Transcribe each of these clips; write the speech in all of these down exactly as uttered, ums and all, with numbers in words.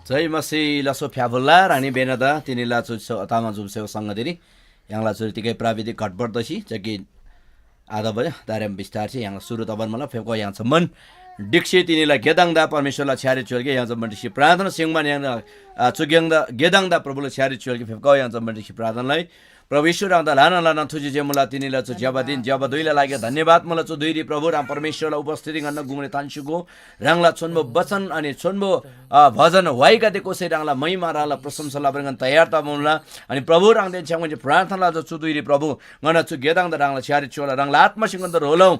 जय मसीह लसो फ्याफुल्ला रानी बेनदा तिनीला चु छ-, तामा जुम सेवा संगतिरी य्‍हाङला चुरी तिगै प्राविधिक घटबड दसी जकि आधा बजे दारेम बिस्तार छे य्‍हाङला सुरु तबान मला फेको य्‍हाङ छम्मन डिक्सी तिनीला गेदाङदा परमेश्‍वरला छ्यारी च्‍योल्‍गे य्‍हाङ जम्‍बन डिक्सी प्रार्थना सिङमान य्‍हाङ, आ, चुग्‍याङदा गेदाङदा प्रभुला छ्यारी च्‍योल्‍गे फेको य्‍हाङ जम्‍बन डिक्सी प्रार्थनालाई प्रभु येशू ह्राङदा ल्‍हाना ल्‍हाना थुजी जे मुला तिनीला चु ज्‍यबा दिन ज्‍यबा धुइला लागि धन्‍यवाद मुला चु धुइरी प्रभु ह्राङ परमेश्‍वरला उपस्थिति ङन्‍ना गुङरी थान्‍सीगो ह्राङला छोन्‍बो बचन अनि छोन्‍बो, अ, भजन वाइगदे कोसे ह्राङला महिमा ह्राङला प्रशंसा लबर ङन तयार तबा मुला। अनि प्रभु ह्राङदेन छ्‌याम ङन्‍से प्रार्थना लजा चु धुइरी प्रभु ङन्‍ना चु गेदाङदा ह्राङला छ्‌यारी च्‍योला ह्राङला आत्‍मासे ङन्‍दा ह्रोलौ।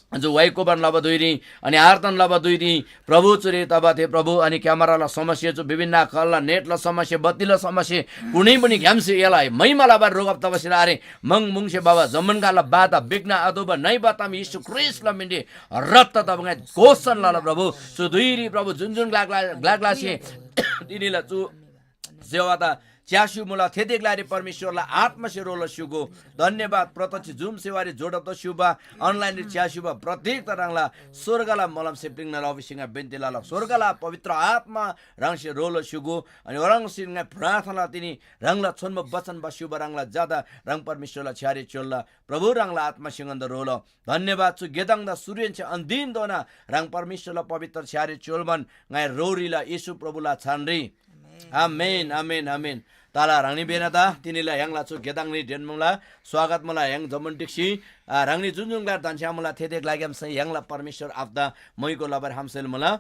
जो वाइ कोबान लबा धुइरी अनि आर्तन लबा धुइरी प्रभु चुरी तबा थे प्रभु अनि क्यामेराला समस्या जो विभिन्न कलला नेटला समस्या बत्तीला समस्या कुनै पनि घ्यामसे एलाई महिमा लबार रोगब तबसिला आरे मङ मुङसे बाबा जम्मनकाला बाधा विघ्न अथवा नै बताम येशू ख्रीष्‍टला मिन्‍डी रत्त तबङाइ घोषण लला प्रभु। चु धुइरी प्रभु जुन जुन ग्लाक ग्लाक ग्लासे तिनीला चु सेवादा च्यास्‍यु मुला थेदे ग्‍लारी परमेश्‍वरला आत्‍मासे रोल स्‍युगो। धन्‍यवाद प्रत्यक्ष जुम सेवारी जोडब त स्‍युबा अनलाइनरी च्यास्‍युबा प्रत्येक त ह्राङला स्‍वर्गला मलम सेप्टिङ नला अभिसिङा बेन्‍ती लला स्‍वर्गला पवित्र आत्‍मा ह्राङसे रोल स्‍युगो। अनि ओह्राङसे ङाइ प्रार्थना तिनी ह्राङला छोन्‍बो वचन बस्‍युबा ह्राङला ज्‍यादा ह्राङ परमेश्‍वरला छ्‌यारी च्‍योल्‍ला। प्रभु ह्राङला आत्‍मा सिङन्‍दा रोल। धन्‍यवाद चु गेदाङदा सुरुहेन्‍से अन्‍तिमधोना ह्राङ परमेश्‍वरला पवित्र छ्‌यारी च्‍योल्‍बान ङाइ रोरीला येशू प्रभुला छानरी। आमेन, आमेन, आमेन। ताला ह्राङनी बेनादा तिनीला य्‍हाङला चु गेदाङनी ढेन मुला स्वागत मुला य्‍हाङ जम्‍बुन टिक्‍सी, आ, ह्राङनी जुन जुन ग्‍लार धन्‍छ्‌या मुला थेदे ग्‍लाग्‍यामसे य्‍हाङला परमेश्‍वर आबादा मैको लबर हामसेल मुला।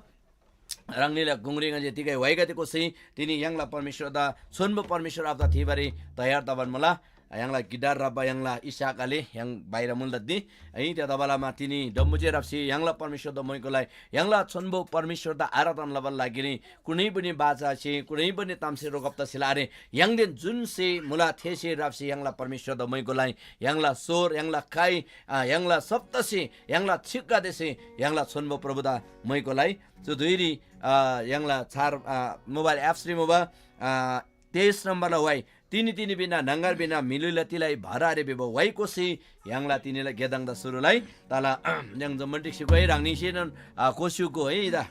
ह्राङनीला गुङरी ङन्‍से तिगै वाइगदे कोसी तिनी य्‍हाङला परमेश्‍वरदा छोन्‍बो परमेश्‍वर आबादा थीबारी तयार तबान मुला। य्‍हाङला गिटार रब्‍बा य्‍हाङला इसाक आले य्‍हाङ बाहिर मुल दद्दी। है, थेतबालामा तिनी डम्‍बुजे राप्‍सी य्‍हाङला परमेश्‍वरदा मोइकोलाई य्‍हाङला छोन्‍बो परमेश्‍वरदा आराधना लबाला लागिरी कुनै पनि बाचासे कुनै पनि तामसे रोकब तसेला आरे। य्‍हाङदेन जुनसे मुला थेसे राप्‍सी य्‍हाङला परमेश्‍वरदा मोइकोलाई य्‍हाङला सोर, य्‍हाङला काइ, आ, य्‍हाङला सप्तसे, य्‍हाङला छिक्‍कादेसे य्‍हाङला छोन्‍बो प्रभुदा मोइकोलाई चु धुइरी, आ, य्‍हाङला छार, आ, मोबाइल एप्सरी मुबा, आ, तेइस नम्बरला वाइ तिनी तिनी बिना न्‍हङगर बिना म्‍हिलुइला तिलाइ भरारे भिबा वाइ कोसी य्‍हाङला तिनीला गेदाङदा सुरुलाई तला य्‍हाङ जम्‍बुन टिक्‍सी गोइ ह्राङनीसेनोन, आ, कोस्‍युको है इदा।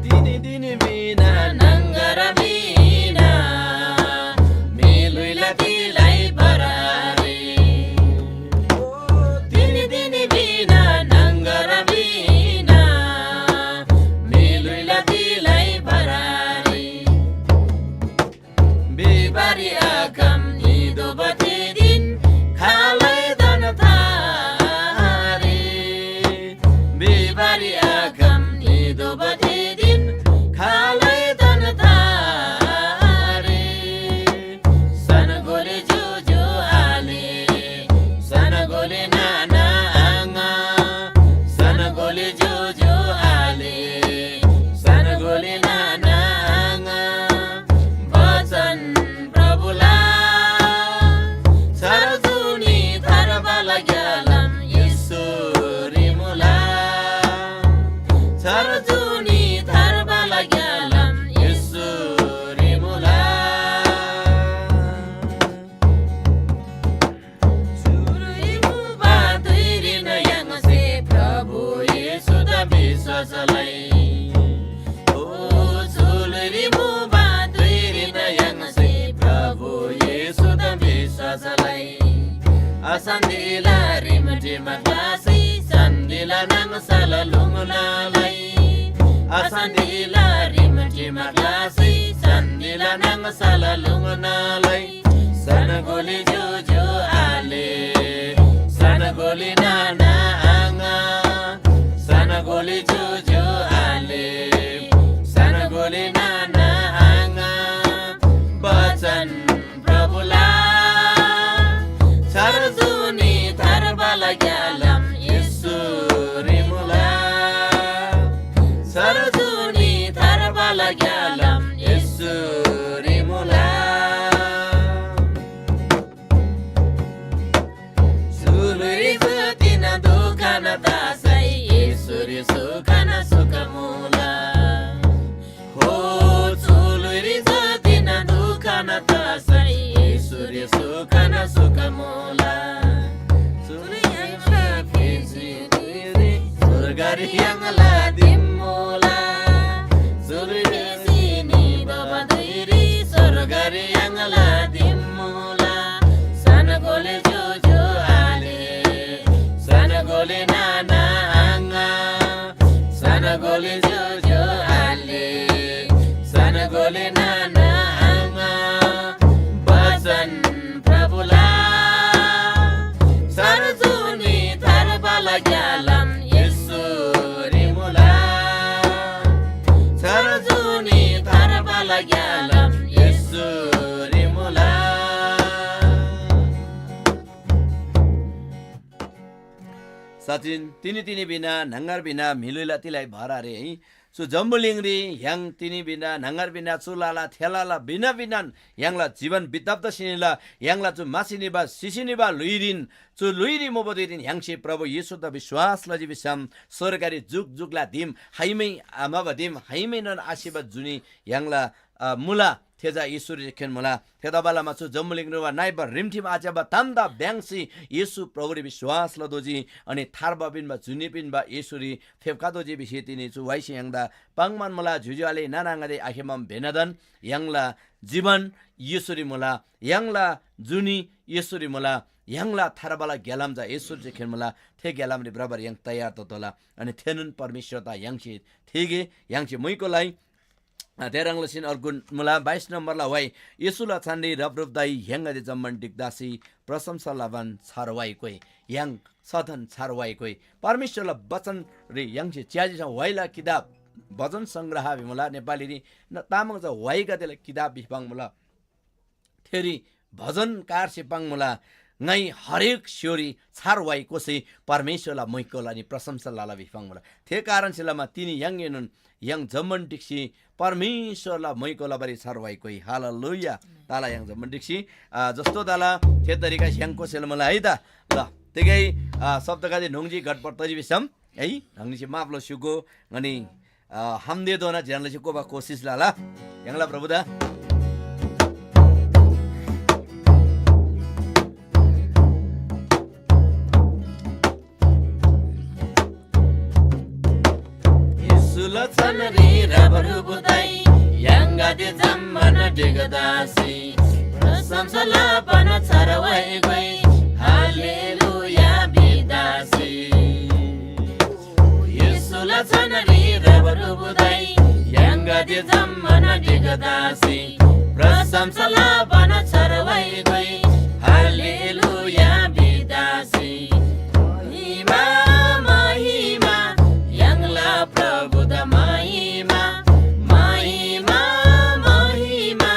तिनी तिनी बिना नंगर बिना मेलुइला तिलाइ बरारी। तिनी तिनी बिना नंगर बिना मेलुइला तिलाइ Barari. Bibari akam ni dobati din khalai dan thari. Bibari akam ni dobati din khalai dan thari. Sana goli juju ali, sana goli nana anga, sana goli juju ali, sana goli nana anga. वचन प्रभुला, छार जुनी थार्बाला ग्यालाम येशूरी मुला। छार जुनी थार्बाला ग्यालाम येशूरी मुला। चुरुइ मुबा धुइरीन य्‍हाङसे प्रभु येशूदा विश्‍वास लइ। ओ चुलुइरी मुबा धुइरीन य्‍हाङसे प्रभु येशूदा विश्‍वास लइ। अशान्‍तिला रिमठिमा ग्‍लासी शान्‍तिला नाङसल लुङ्ना लइ। अशान्‍तिला रिमठिमा ग्‍लासी शान्‍तिला नाङसल लुङ्ना लइ। सनगोली जुजु आले, सनगोली नाना आङा, सनगोली जुजु आले, सनगोली नाना आङा। वचन प्रभुला, छार जुनी थार्बाला ग्‍यालाम येशूरी मुला। छार जुनी थार्बाला ग्‍यालाम येशूरी मुला। सुलुरी जतिना दुःखना तासै येशूरी सुखना सुख मुला। हो चुलुरी जतिना दुःख गरी य्‍हाङला दिममुला सनगोले ज्‍योज्‍यो आले, सनगोले नाना आङा, सनगोले ज्‍योज्‍यो आले, सनगोले नाना आङा, बचन प्रभुला सरजुनी थर्बाला ग्‍यालाम येशूरी मुला। सरजुनी थर्बाला ग्‍यालाम येशूरी मुला। साँच्‍चिन तिनी तिनी भिना, न्‍हङगर भिना, म्‍हिलुइला तिलाइ भर आरे है। चु जम्‍बुलिङरी य्‍हाङ तिनी भिना, न्‍हङगर भिना, चुलाला, थेलाला भिना भिनान य्‍हाङला जीवन बिताब तसी निला, य्‍हाङला चु मासी निबा, सिसी निबा ल्‍हुइरीन, चु ल्‍हुइरी मुबा धुइरीन य्‍हाङसे प्रभु येशूदा विश्‍वास लजी भिसम स्‍वर्गरी जुक जुकला दिम, हाइमै आमाबा दिम, हाइमैनोन आसिबा जुनी य्‍हाङला, अ, मुला। थे चा येशूरी खेन मुला। थेतबालमा चु जम्‍बुलिङरी वा नाइबा रिमठिम आच्‍याबा तामदा भ्‍याङ्‍सी येशू प्रभुरी विश्‍वास लतोःजी, अनि थार्बा पिन्‍बा, जुनी पिन्‍बा येशूरी फेप्‍खतोःजी भिसी तिनी चु व्‍हाइसे य्‍हाङदा पाङ्‌मान मुला। ज्‍योज्‍यो आले नाना आङादे आखेमाम भेनादन य्‍हाङला जीवन येशूरी मुला, य्‍हाङला जुनी येशूरी मुला, य्‍हाङला थार्बाला ग्‍यालाम चा येशूरी खेन मुला। थे ग्‍यालामरी भ्रबारी य्‍हाङ तयार ततोःला। अनि थेनोन परमेश्‍वरदा य्‍हाङसे थेःगे, य्‍हाङसे मुइको लइ। अ, थेह्रङ् लसीन अर्गु मुला, बाइस नम्‍बरला व्‍हाइ, येशूला छानरी रपरुप्‍दै य्‍हाङगदे जम्‍मान ढिक्‍दासी प्रशंसा लबान छार व्‍हाइ कोइ। य्‍हाङ सदन छार व्‍हाइ कोइ। परमेश्‍वरला बचनरी य्‍हाङसे च्‍याजी चा व्‍हाइला किताब, भजन संग्रह भिमुला नेपालीरी, न तामाङ चा व्‍हाइगदेला किताब भिपाङ्मुला। थेरी भजनकारसे पाङ्मुला, ङाइ हरेक स्‍य्‍होरी छार व्‍हाइ कोसी परमेश्‍वरला मैकोला अनि प्रशंसा लला भिपाङ्मुला। थे कारणसे लमा तिनी य्‍हाङएनोन य्‍हाङ जम्‍मान ढिक्‍सी परमेश्‍वरला मैको लबारी छार व्‍हाइ कोइ। हालेलुया। ताला य्‍हाङ जम्‍मान ढिक्‍सी, आ, जस्तो ताला थे तरिका स्‍य्‍हाङ कोसेला मुला है त। ल, तिगै, आ, शब्दगदे न्‍होङ्जी गडबड तजी भिसम है, ह्राङनीसे माफ लस्‍युगो, अनि, अ, हाम्‍देधोना ज्‍यान लसी कोबा कोसिस लला। य्‍हाङला प्रभुदा। येशूला छानरी रबरुबुदाइ य्‍हाङगदे जम्‍मान ढिगदासी प्रशंसा लबान छार व्‍हाइ कोइ। हालेलुया भिदासी। येशूला छानरी रबरुबुदाइ य्‍हाङगदे जम्‍मान ढिगदासी प्रशंसा लबान छार व्‍हाइ कोइ। हालेलुया भिदासी। महिमा, महिमा, य्‍हाङला प्रभुदा महिमा, महिमा, महिमा,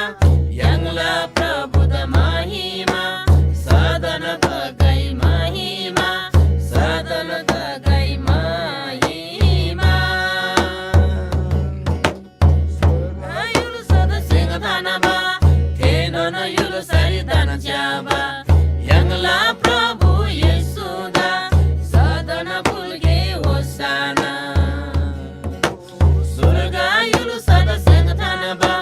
य्‍हाङला प्रभुदा महिमा, सदन तगै महिमा, सदन तगै महिमा। स्‍वर्ग य्‍हुल्‍सादा सेङ थान्‍बा, थेनोन य्‍हुल्‍सारी धन च्‍याबा, य्‍हाङला प्रभु येशूदा सदन फुल्‍गे होसाना। स्‍वर्ग य्‍हुल्‍सादा सेङ थान्‍बा,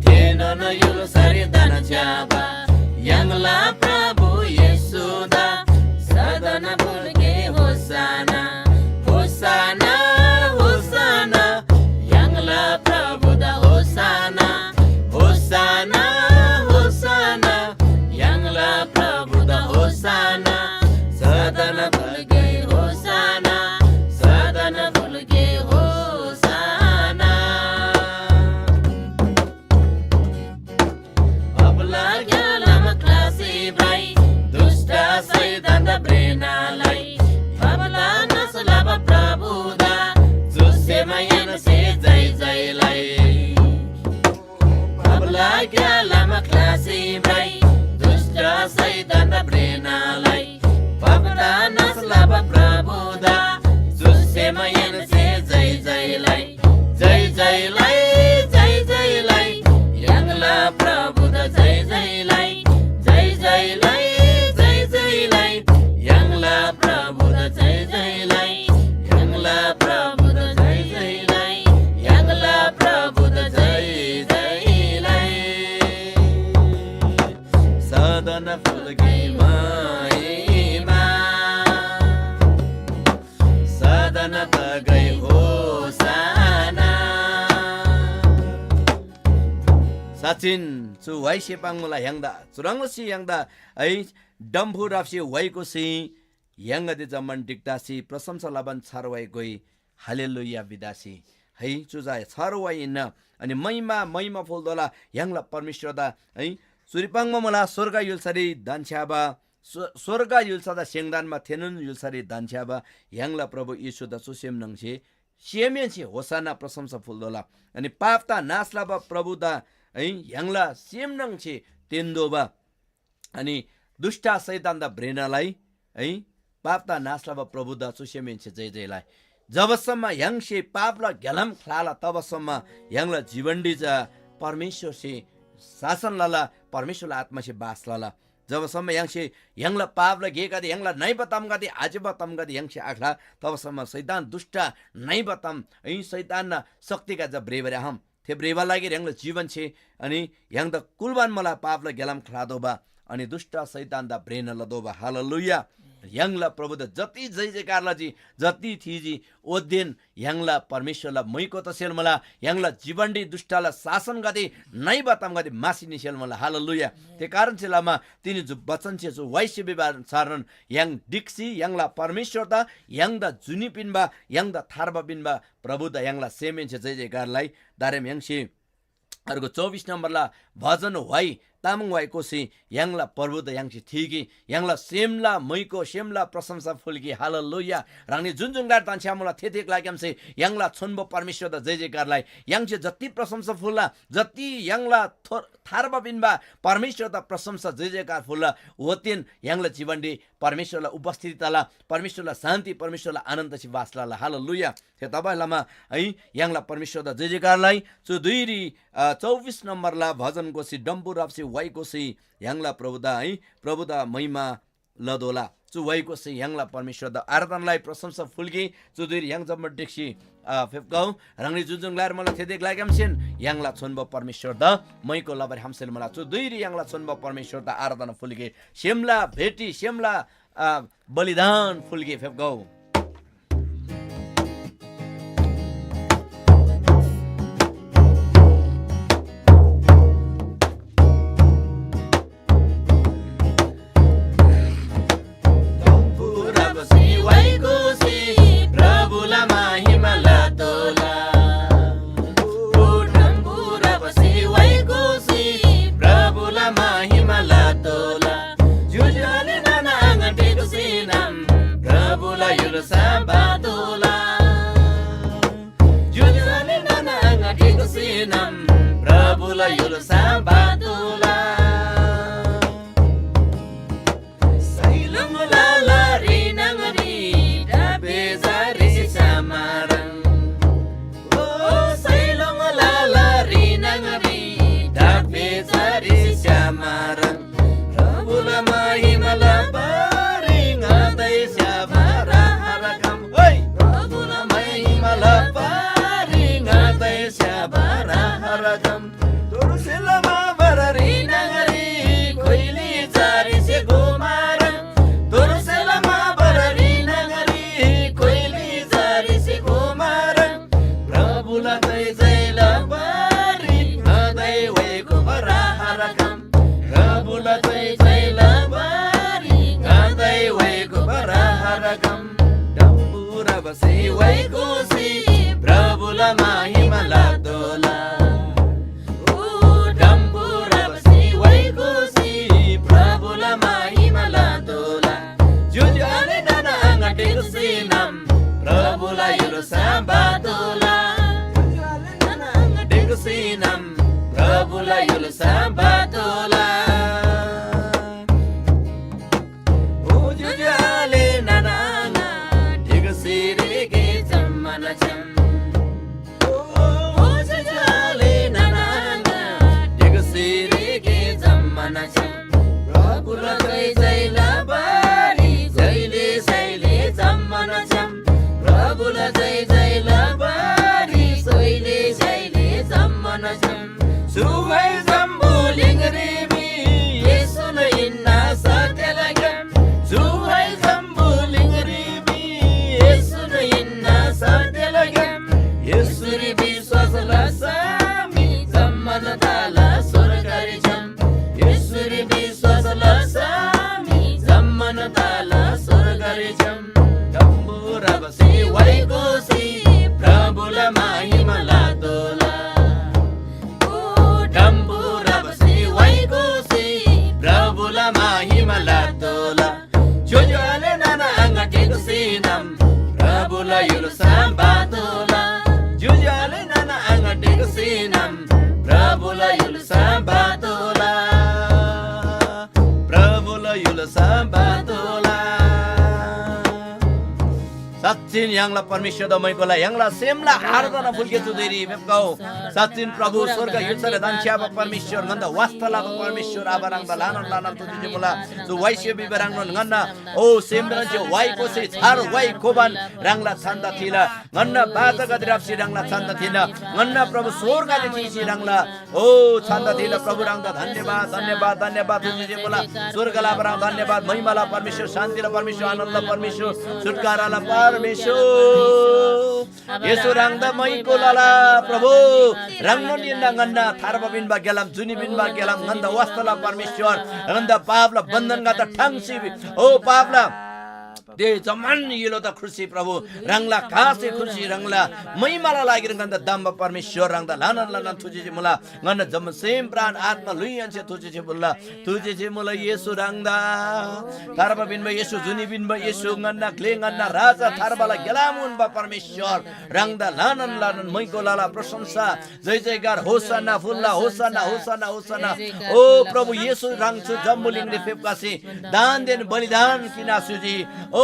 थेनोन य्‍हुल्‍सारी धन च्‍याबा, य्‍हाङला प्रभु येशूदा सदन फुल्‍गे होसाना। होसाना, होसाना, य्‍हाङला प्रभुदा होसाना। होसाना, होसाना, य्‍हाङला प्रभुदा होसाना। सदन फुल्‍गे होसाना, सदन फुल्‍गे होसाना। पापला ग्‍यालाम ख्‍लासी भ्रइ दुष्‍ट शैतानदा भ्रेना लइ। पापदा नाश लबा प्रभुदा चुसेमाहेन्‍से जय जय लइ। पापला ग्‍यालाम ख्‍लासी भ्रइ दुष्‍ट शैतानदा भ्रेना लइ। पापदा नाश लबा प्रभुदा चुसेमाहेन्‍से जय जय लइ। जय जय लइ, जय जय लइ, य्‍हाङला प्रभुदा जय जय लइ। जय जय लइ, जय जय लइ, य्‍हाङला प्रभुदा जय जय लइ। य्‍हाङला प्रभुदा जय जय लइ, य्‍हाङला प्रभुदा जय जय लइ। सदन फुल्‍गे महिमा, सदन तगै होसाना। साँच्‍चिन चु व्‍हाइसे पाङ्‌मुला य्‍हाङदा। चुह्रङ् लसी य्‍हाङदा है डम्‍फु राप्‍सी व्‍हाइ कोसी य्‍हाङगदे जम्‍मान ढिक्‍टासी प्रशंसा लबान छार व्‍हाइ गोइ। हालेलुया भिदासी है चु चा छार व्‍हाइ हिन्‍ना। अनि महिमा, महिमा फुल्‍दोला य्‍हाङला परमेश्‍वरदा है। चुरी पाङ्बा मुला स्‍वर्ग य्‍हुल्‍सारी धन्‍छ्‌याबा, स्‍व-, स्‍वर्ग य्‍हुल्‍सादा स्‍य्‍हाङ्‌दान्‍बा थेनोन य्‍हुल्‍सारी धन्‍छ्‌याबा य्‍हाङला प्रभु येशूदा चु सेमहेन्‍से, सेमहेन्‍से होसाना प्रशंसा फुल्‍दोला। अनि पापदा नाश लबा प्रभुदा है य्‍हाङला सेमहेन्‍से तेन्‍तोःबा अनि दुष्‍ट शैतानदा भ्रेनालाई है पापदा नाश लबा प्रभुदा चु सेमहेन्‍से जय जय लइ। जबसम्म य्‍हाङसे पापला ग्‍यालाम ख्‍लाला तबसम्म य्‍हाङला जीवनरी चा परमेश्‍वरसे शासन लला, परमेश्‍वरला आत्‍मासे बास लला। जबसम्म य्‍हाङसे य्‍हाङला पापला गेगदे, य्‍हाङला नइबा तामगदे, आज्‍यबा तामगदे य्‍हाङसे आख्‍ला, तबसम्म शैतान दुष्‍ट नइबा ताम है शैतानना शक्तिगदे चा भ्रेबारी आखम। थे भ्रेबा लागिरी य्‍हाङला जीवन छे अनि य्‍हाङदा कुलबान मला पापला ग्‍यालाम ख्‍लातोःबा अनि दुष्‍ट शैतानदा भ्रेना लतोःबा। हालेलुया। य्‍हाङला प्रभुदा जति जय जयकार लजी, जति थीजी, ओदेन य्‍हाङला परमेश्‍वरला मैको तसेल मला, य्‍हाङला जीवनरी दुष्‍टला शासनगदे नइबा तामगदे मासी निसेल मला। हालेलुया। थे कारणसे लमा तिनी जु बचनसे चु वाइसे विभाग सारण य्‍हाङ ढिक्‍सी य्‍हाङला परमेश्‍वरदा य्‍हाङदा जुनी पिन्‍बा, य्‍हाङदा थार्बा पिन्‍बा प्रभुदा य्‍हाङला सेमहेन्‍से जय जयकार लइ। दारेम य्‍हाङसे अर्को चौबिस नम्बरला भजन व्‍हाइ, तामाङ व्‍हाइ कोसी य्‍हाङला प्रभुदा य्‍हाङसे थीगी, य्‍हाङला सेमला मैको सेमला प्रशंसा फुल्‍गी। हालेलुया। ह्राङनी जुन जुन ग्‍लारी धन्‍छ्‌यामुला थे थे ग्‍लाग्‍यामसे य्‍हाङला छोन्‍बो परमेश्‍वरदा जय जयकार लइ। य्‍हाङसे जति प्रशंसा फुल्‍ला, जति य्‍हाङला थोर थार्बा पिन्‍बा परमेश्‍वरदा प्रशंसा जय जयकार फुल्‍ला, ओतेन य्‍हाङला जीवनरी परमेश्‍वरला उपस्थिति तला, परमेश्‍वरला शान्ति, परमेश्‍वरला आनन्द तसी बास लला। हालेलुया। थे तबासे लमा है य्‍हाङला परमेश्‍वरदा जय जयकार लइ। चु धुइरी, अ, चौबिस नम्बरला भजन कोसी डम्‍बु राप्‍सी व्‍हाइ कोसी य्‍हाङला प्रभुदा है, प्रभुदा महिमा लतोःला। चु व्‍हाइ कोसी य्‍हाङला परमेश्‍वरदा आराधना लइ, प्रशंसा फुल्‍गे। चु धुइरी य्‍हाङ जम्‍मा ढिक्‍सी, अ, फेप्‍गौ। ह्राङनी जुन जुन ग्‍लारी मुला थे थे ग्‍लाग्‍यामसेन य्‍हाङला छोन्‍बो परमेश्‍वरदा मैको लबारी हामसेल मुला। चु धुइरी य्‍हाङला छोन्‍बो परमेश्‍वरदा आराधना फुल्‍गे। सेमला भेटी, सेमला, अ, बलिदान फुल्‍गे फेप्‍गौ। डम्‍बुरा बसी व्‍हाइ कोसी प्रभुला महिमा लतोःला। ओ डम्‍बुरा बसी व्‍हाइ कोसी प्रभुला महिमा लतोःला। ज्‍योज्‍यो आले नाना आङा ढिक्‍सीनम प्रभुला य्‍हुल्‍सा बातोःला। ज्‍योज्‍यो आले नाना आङा ढिक्‍सीनम प्रभुला य्‍हुल्‍सा बातोःला। सैलुङ लाला री नङरी डाबे जारी श्यामारङ। ओ सैलुङ लाला री नङरी डाबे जारी श्यामारङ। प्रभुला महिमा लबारी ङादै स्‍याबारा हरकम। ओइ! प्रभुला महिमा लबारी ङादै स्‍याबारा हरकम। तुरुसेला माबारी नगरी कोइली जारी से गोमारम। तुरुसेला माबारी नगरी कोइली जारी से गोमारम। प्रभुला जय जय लबारी ङादै व्‍हाइ गोबारा हरकम। प्रभुला जय जय लबारी ङादै व्‍हाइ गोबारा हरकम। डम्‍बुरा बसी व्‍हाइ कोसी प्रभुला महिमा लतोःला। ओ डम्‍बुरा बसी व्‍हाइ कोसी प्रभुला महिमा लतोःला। ज्‍योज्‍यो आले नाना आङा ढिक्‍सीनम प्रभुला य्‍हुल्‍सा बातोःला। ज्‍योज्‍यो आले नाना आङा ढिक्‍सीनम प्रभुला य्‍हुल्‍सा बातोःला। ओ ज्‍योज्‍यो आले नाना आङा ढिक्‍सीरी गे जम्‍मान छ्‌याम। ओ ज्‍योज्‍यो आले नाना आङा ढिक्‍सीरी गे जम्‍मान छ्‌याम। प्रभुला जय जय लबारी जहिले शैले जम्‍मान छ्‌याम। प्रभुला जय जय लबारी जहिले शैले जम्‍मान छ्‌याम। चु व्‍हाइ जम्‍बुलिङरी मी येशून हिन्‍ना सत्‍यला ग्‍याम। चु व्‍हाइ जम्‍बुलिङरी मी येशून हिन्‍ना सत्‍यला ग्‍याम। येशूरी विश्‍वास लसा मी जम्‍मान तला स्‍वर्गरी छ्‌याम। महिमा लतोःला। ज्‍योज्‍यो आले नाना आङा ढिक्‍सी नाम प्रभुला य्‍हुल साम्‍बातोःला। ज्‍योज्‍यो आले नाना आङा ढिक्‍सी नाम प्रभुला य्‍हुल साम्‍बातोःला। प्रभुला य्‍हुल साम्‍बातोःला। साँच्‍चिन य्‍हाङला परमेश्‍वरदा मैकोला य्‍हाङला सेमला आराधना फुल्‍गे चु धुइरी फेप्‍गौ। साँच्‍चिन प्रभु स्‍वर्ग य्‍हुल्‍साले धन्‍छ्‌याबा परमेश्‍वर, ङन्‍दा वास्‍ता लबा परमेश्‍वर आबा ह्राङदा ल्‍हानान ल्‍हानान थुजी मुला। चु वाइसे बिबा ह्राङनोन ङन्‍ना ओ सेमरान्‍से वाइ कोसे छार वाइ कोबान ह्राङला छन्‍दा थिला। ङन्‍ना बाचागदे राप्‍सी ह्राङला छन्‍दा थिला। ङन्‍ना प्रभु स्‍वर्गदे थीसी ह्राङला ओ छन्‍दा थिला। प्रभु ह्राङदा धन्‍यवाद, धन्‍यवाद, धन्‍यवाद थुजी मुला। स्‍वर्गला ह्राङ धन्‍यवाद, महिमाला परमेश्‍वर, शान्‍तिला परमेश्‍वर, आनन्दला परमेश्‍वर, छुटकाराला परमेश्‍वर। येशू ह्राङदा मैको लला प्रभु। ह्राङनोन यन्‍दा ङन्‍ना थार्बा पिन्‍बा ग्‍यालाम, जुनी पिन्‍बा ग्‍यालाम, ङन्‍दा वास्‍ताला परमेश्‍वर, ङन्‍दा पापला बन्‍धनगदेदा ठ्याङ्सी, ओ पापला दे जम्‍मान य्‍हुलदा ख्रुसी प्रभु, ह्राङला कासे ख्रुसी, ह्राङला महिमाला लागिरी ङन्‍दा धम्‍बा परमेश्‍वर ह्राङदा ल्‍हानान ल्‍हानान थुजी मुला। ङन्‍ना जम्‍मान सेम प्राण आत्मा ल्‍हुइहेन्‍से थुजी मुला। थुजी मुला येशू ह्राङदा। थार्बा पिन्‍बा येशू, जुनी पिन्‍बा येशू, ङन्‍ना ग्‍ले, ङन्‍ना राजा, थार्बाला ग्‍यालाम उन्‍बा परमेश्‍वर ह्राङदा ल्‍हानान ल्‍हानान मैको लला प्रशंसा, जय जयकार, होसन्ना फुल्‍ला, होसन्ना, होसन्ना, होसन्ना। ओ प्रभु येशू ह्राङ चु जम्‍बुलिङरी फेप्‍खसी दानदेन बलिदान किना स्‍युजी। ओ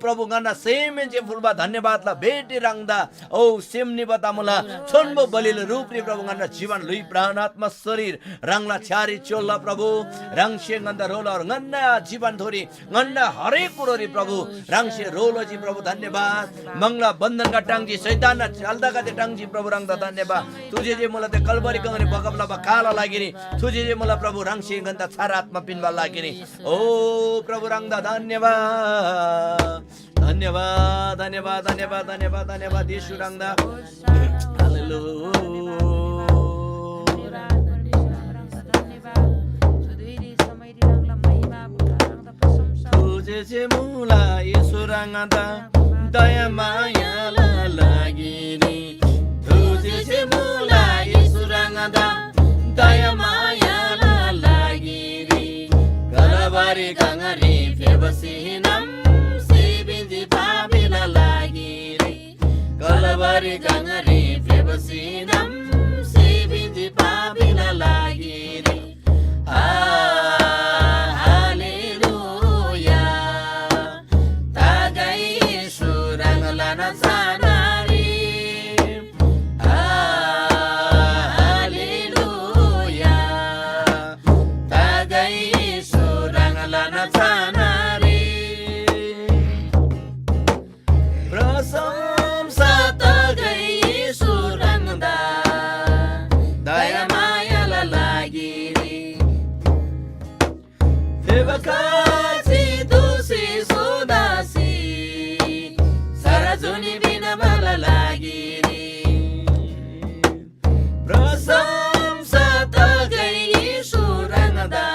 प्रभु ङन्‍ना सेमहेन्‍से फुल्‍बा धन्‍यवादला भेटी ह्राङदा। ओ सेम निबा तमुला छोन्‍बो बलिला रूपरी प्रभु ङन्‍ना जीवन ल्‍हुइ प्राण आत्मा शरीर ह्राङला छ्‌यारी च्‍योल्‍ला प्रभु। ह्राङसे ङन्‍दा ह्रो लर ङन्‍ना जीवनथोरी ङन्‍ना हरेक कुरोरी प्रभु ह्राङसे ह्रो लजी प्रभु धन्‍यवाद। मङला बन्‍धनगदे टाङ्जी, शैतानना झ्‍याल्‍दागदे टाङ्जी प्रभु ह्राङदा धन्‍यवाद। थुजे जे मुला ते कलवरी गङरी बगब लबा काला लागिरी थुजे जे मुला प्रभु ह्राङसे ङन्‍दा छार आत्मा पिन्‍बा लागिरी। ओ प्रभु ह्राङदा धन्‍यवाद। धन्‍यवाद, धन्‍यवाद, धन्‍यवाद, धन्‍यवाद, धन्‍यवाद येशू ह्राङदा। हालेलुया। थुजे जे मुला येशू ह्राङदा दयामायाला लागिरी। थुजे जे मुला येशू ह्राङदा दयामायाला लागिरी। कलवरी गङरी फेबसी नाम सिबिन्‍जी पापीला लागिरी। कलवरी गङरी फेबसी नाम सिबिन्‍जी पापीला लागिरी। आ, हालेलुया। तागै येशू ह्राङला नाना चानारी। आ, हालेलुया। तागै येशू ह्राङला नाना चानारी। प्रशंसा तगै येशू ह्राङदा दयामायाला लागिरी। फेबा खसी दोःसी सोदासी सारा जुनी पिन्‍बाला लागिरी। प्रशंसा तगै येशू ह्राङदा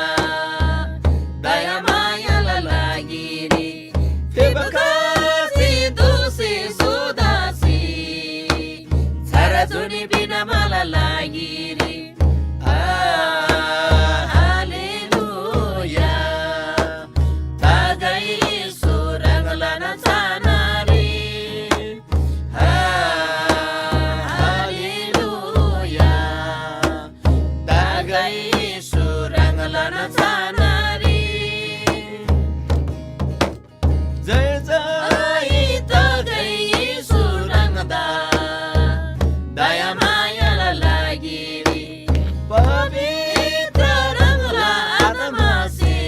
दयामायाला लागिरी। फेबा खसी दोःसी सोदासी सारा जुनी पिन्‍बाला लागिरी। आ, हालेलुया। तागै येशू ह्राङला नाना चानारी। आ, हालेलुया। तागै येशू ह्राङला नाना चानारी। जय जय तगै येशू ह्राङदा दयामायाला लागिरी। पवित्र ह्राङला आत्मासे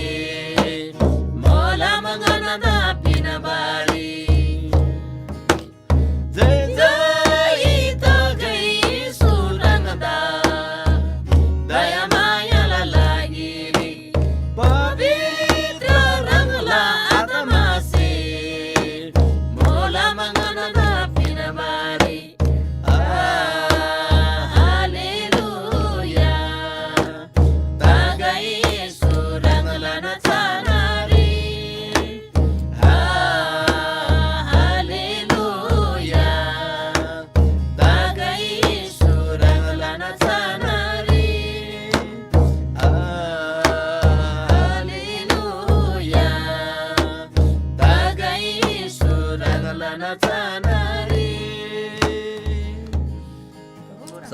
मोलम ङन्‍दा पिन्‍बारी। जय जय तगै येशू ह्राङदा दयामायाला लागिरी।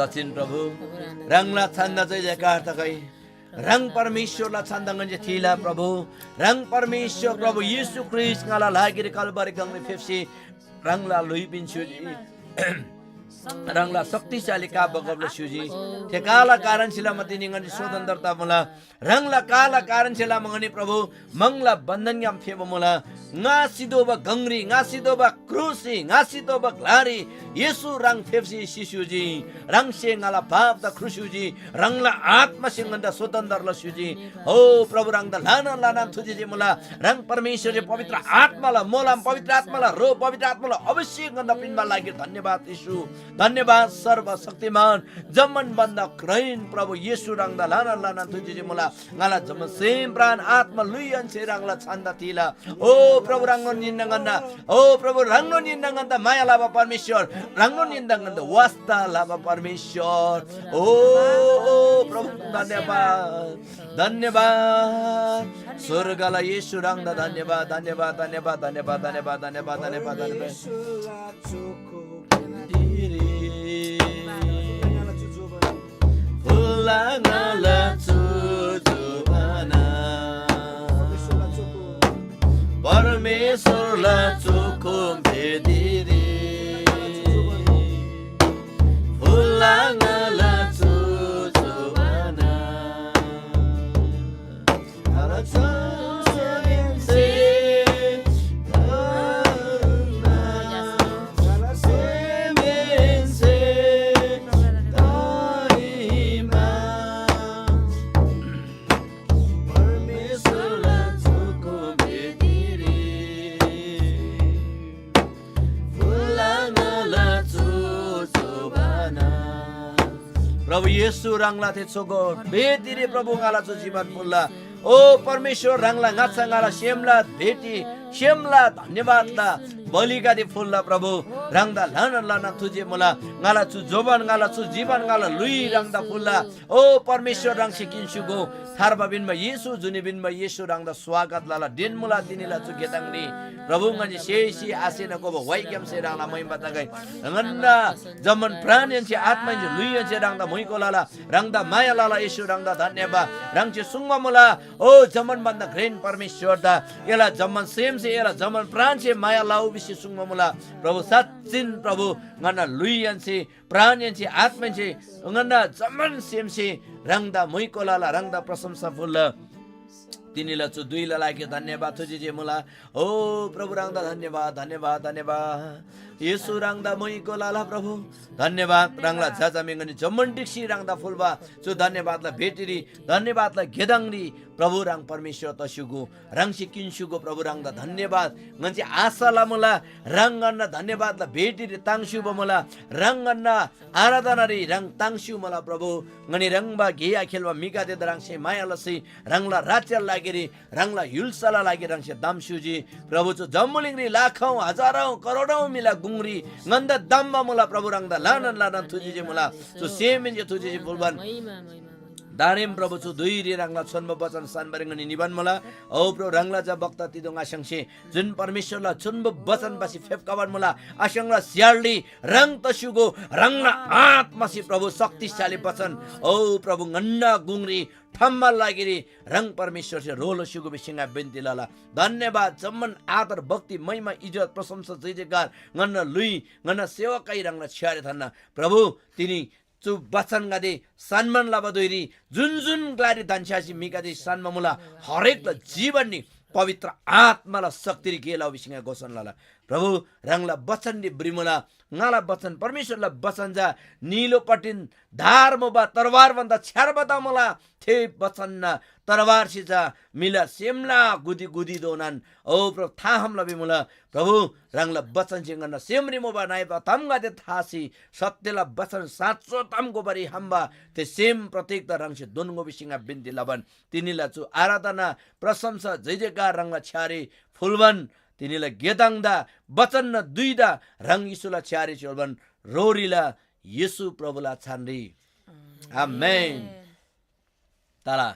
सचिन प्रभु, ह्राङला छन्‍दा जय जयकार तगै। ह्राङ परमेश्‍वरला छन्‍दा ङन्‍से थिला प्रभु। ह्राङ परमेश्‍वर प्रभु येशू ख्रीष्‍ट ङाला लागिरी कलवरी गङरी फेप्‍सी ह्राङला ल्‍हुइ पिन्‍स्‍युजी। ह्राङला शक्तिशाली का बगबला स्‍युजी। थे काला कारणसे लमा तिनी ङन्‍से स्वतन्त्रता मुला। ह्राङला काला कारणसे लमा ङनी प्रभु म्‍हङला बन्‍धनग्‍याम फेबा मुला। ङा सितोःबा गङरी, ङा सितोःबा क्रुसरी, ङा सितोःबा ग्‍लारी येशू ह्राङ फेप्‍सी सिस्‍युजी। ह्राङसे ङाला पापदा ख्रुस्‍युजी। ह्राङला आत्‍मासे ङन्‍दा स्वतन्‍त्र लस्‍युजी। हो प्रभु, ह्राङदा ल्‍हानान ल्‍हानान थुजेछे मुला। ह्राङ परमेश्‍वरसे पवित्र आत्‍माला मोलम, पवित्र आत्‍माला रो, पवित्र आत्‍माला अभिषेक ङन्‍दा पिन्‍बा लागिर धन्‍यवाद येशू। धन्‍यवाद सर्वशक्तिमान, जम्‍मान भन्‍दा घ्रेन प्रभु येशू, ह्राङदा ल्‍हानान ल्‍हानान थुजेछे मुला। ङाला जम्‍मान सेम प्राण आत्‍मा ल्‍हुइहेन्‍से ह्राङला छन्‍दा थिला। ओ प्रभु, ह्राङनोन हिन्‍ना ङन्‍ना। ओ प्रभु, ह्राङनोन हिन्‍ना ङन्‍दा माया लबा परमेश्‍वर, ह्राङनोन हिन्‍ना ङन्‍दा वास्‍ता लबा परमेश्‍वर। ओ, ओ प्रभु, धन्‍यवाद, धन्‍यवाद। स्वर्गला येशू, ह्राङदा धन्‍यवाद, धन्‍यवाद, धन्‍यवाद, धन्‍यवाद, धन्‍यवाद, धन्‍यवाद, धन्‍यवाद, धन्‍यवाद। फुल्‍ला ङाला चु जोबाना परमेश्‍वरला चोखो बेदीरी फुल्‍ला ङाला चु जोबाना। प्रभु येशू, ह्राङला थे चोखो बेदीरी प्रभु ङाला चु जीवन फुल्‍ला। ओ परमेश्‍वर, ह्राङला ङाच्‍छा ङाला सेमला भेटी, सेमला धन्‍यवादला बलिगदे फुल्‍ला प्रभु। ह्राङदा ल्‍हानान ल्‍हानान थुजे मुला। ङाला चु जोबान, ङाला चु जीवन, ङाला ल्‍हुइ ह्राङदा फुल्‍ला। ओ परमेश्‍वर, ह्राङसे किन्‍स्‍युगो थार्बा पिन्‍बा येशू, जुनी पिन्‍बा येशू, ह्राङदा स्वागत लला। ढेन मुला तिनीला चु गेताङरी प्रभु, ङन्‍से सेसी आसेना कोबा वाइग्‍यामसे ह्राङला महिमा तगै। ङन्‍ना जम्‍मान प्राणहेन्‍से, आत्‍माहेन्‍से, ल्‍हुइहेन्‍से ह्राङदा म्‍हुइको लला। ह्राङदा माया लला येशू, ह्राङदा धन्‍यवाद। ह्राङसे सुङ्बा मुला, ओ जम्‍मान भन्‍दा घ्रेन परमेश्‍वरदा, एला जम्‍मान सेमसे, एला जम्‍मान प्राणसे माया लउ भिसी सुङ्बा मुला। प्रभु, साँच्‍चिन प्रभु, ङन्‍ना ल्‍हुइहेन्‍से, प्राणहेन्‍से, आत्‍माहेन्‍से, ङन्‍ना जम्‍मान सेमसे ह्राङदा म्‍हुइको लला, ह्राङदा प्रशंसा फुल्‍ला। तिनीला चु धुइला लागि धन्‍यवाद थुजी जे मुला। ओ प्रभु, ह्राङदा धन्‍यवाद, धन्‍यवाद, धन्‍यवाद। येशू, ह्राङदा म्‍हुइको लला प्रभु। धन्‍यवाद, ह्राङला झाझामे ङनी जम्‍मान ढिक्‍सी ह्राङदा फुल्‍बा चु धन्‍यवादला भेटीरी, धन्‍यवादला गेदाङरी प्रभु, ह्राङ परमेश्‍वर तस्‍युगु, ह्राङसे किन्‍स्‍युगु प्रभु, ह्राङदा धन्‍यवाद। ङन्‍से आशा लमुला, ह्राङ ङन्‍ना धन्‍यवादला भेटीरी ताङ्स्‍युबा मुला, ह्राङ ङन्‍ना आराधनारी ह्राङ ताङ्स्‍यु मुला प्रभु। ङनी ह्रङ्‌बा गे आखेल्‍बा म्‍हिगदेदा ह्राङसे माया लसी ह्राङला राज्‍यला लागिरी, ह्राङला य्‍हुल्‍साला लागिरी ह्राङसे दाम स्‍युजी। प्रभु, चु जम्‍बुलिङरी लाखौँ, हजारौँ, करोडौँ म्‍हिला गुङरी ङन्‍दा दाम्‍बा मुला प्रभु, ह्राङदा ल्‍हानान ल्‍हानान थुजी जे मुला। चु सेमहेन्‍से थुजी जे फुल्‍बान। दारेम प्रभु, चु धुइरी ह्राङला छोन्‍बो बचन सान्‍बारी ङनी निबान मुला। औ प्रभु, ह्राङला झा वक्ता तिदोङ आस्‍याङसे जुन परमेश्‍वरला छोन्‍बो बचन बासी फेप्‍खबान मुला। आस्‍याङला स्‍यालरी ह्राङ तस्‍युगो, ह्राङला आत्‍मासे प्रभु शक्तिशाली बचन, औ प्रभु, ङन्‍ना गुङरी थम्‍बा लागिरी ह्राङ परमेश्‍वरसे ह्रो लस्‍युगो भिसी ङा बिन्‍ती लला। धन्‍यवाद, जम्‍मान आदर, भक्ति, महिमा, इज्‍जत, प्रशंसा, जय जयकार ङन्‍ना ल्‍हुइ, ङन्‍ना सेवकाई ह्राङला छ्‌यारे थान्‍ना। प्रभु, तिनी चु बचनगदे सन्‍मान लबा धुइरी जुन जुन ग्‍लारी धन्‍छ्‌यासी म्‍हिगदे सान्‍बा मुला, हरेकला जीवननी पवित्र आत्‍माला शक्तिरी गे लउ भिसी ङा घोषणा लला। प्रभु, ह्राङला बचनरी भ्रिमुला। ङाला बचन, परमेश्‍वरला बचन चा निलोपट्टिन धार मुबा तरवार भन्‍दा छ्‌यार्बा तमुला। थे बचनना तरवारसे चा म्‍हिला सेमला गुदी गुदीधोनान, ओ प्रभु, थाहाम लबा मुला। प्रभु, ह्राङला बचनसे ङन्‍ना सेमरी मुबा नइबा तामगदे थासी सत्यला बचन साँचो ताम गोबारी हम्‍बा थे सेम प्रत्येकदा ह्राङसे दोन्‍गो भिसी ङा बिन्‍ती लबान। तिनीला चु आराधना, प्रशंसा, जय जयकार ह्राङला छ्‌यारी फुल्‍बान। तिनीला गेदाङदा, बचनना दुइदा ह्राङ येशूला छ्‌यारी च्‍योल्‍बान रोरीला येशू प्रभुला छानरी। आमेन। तला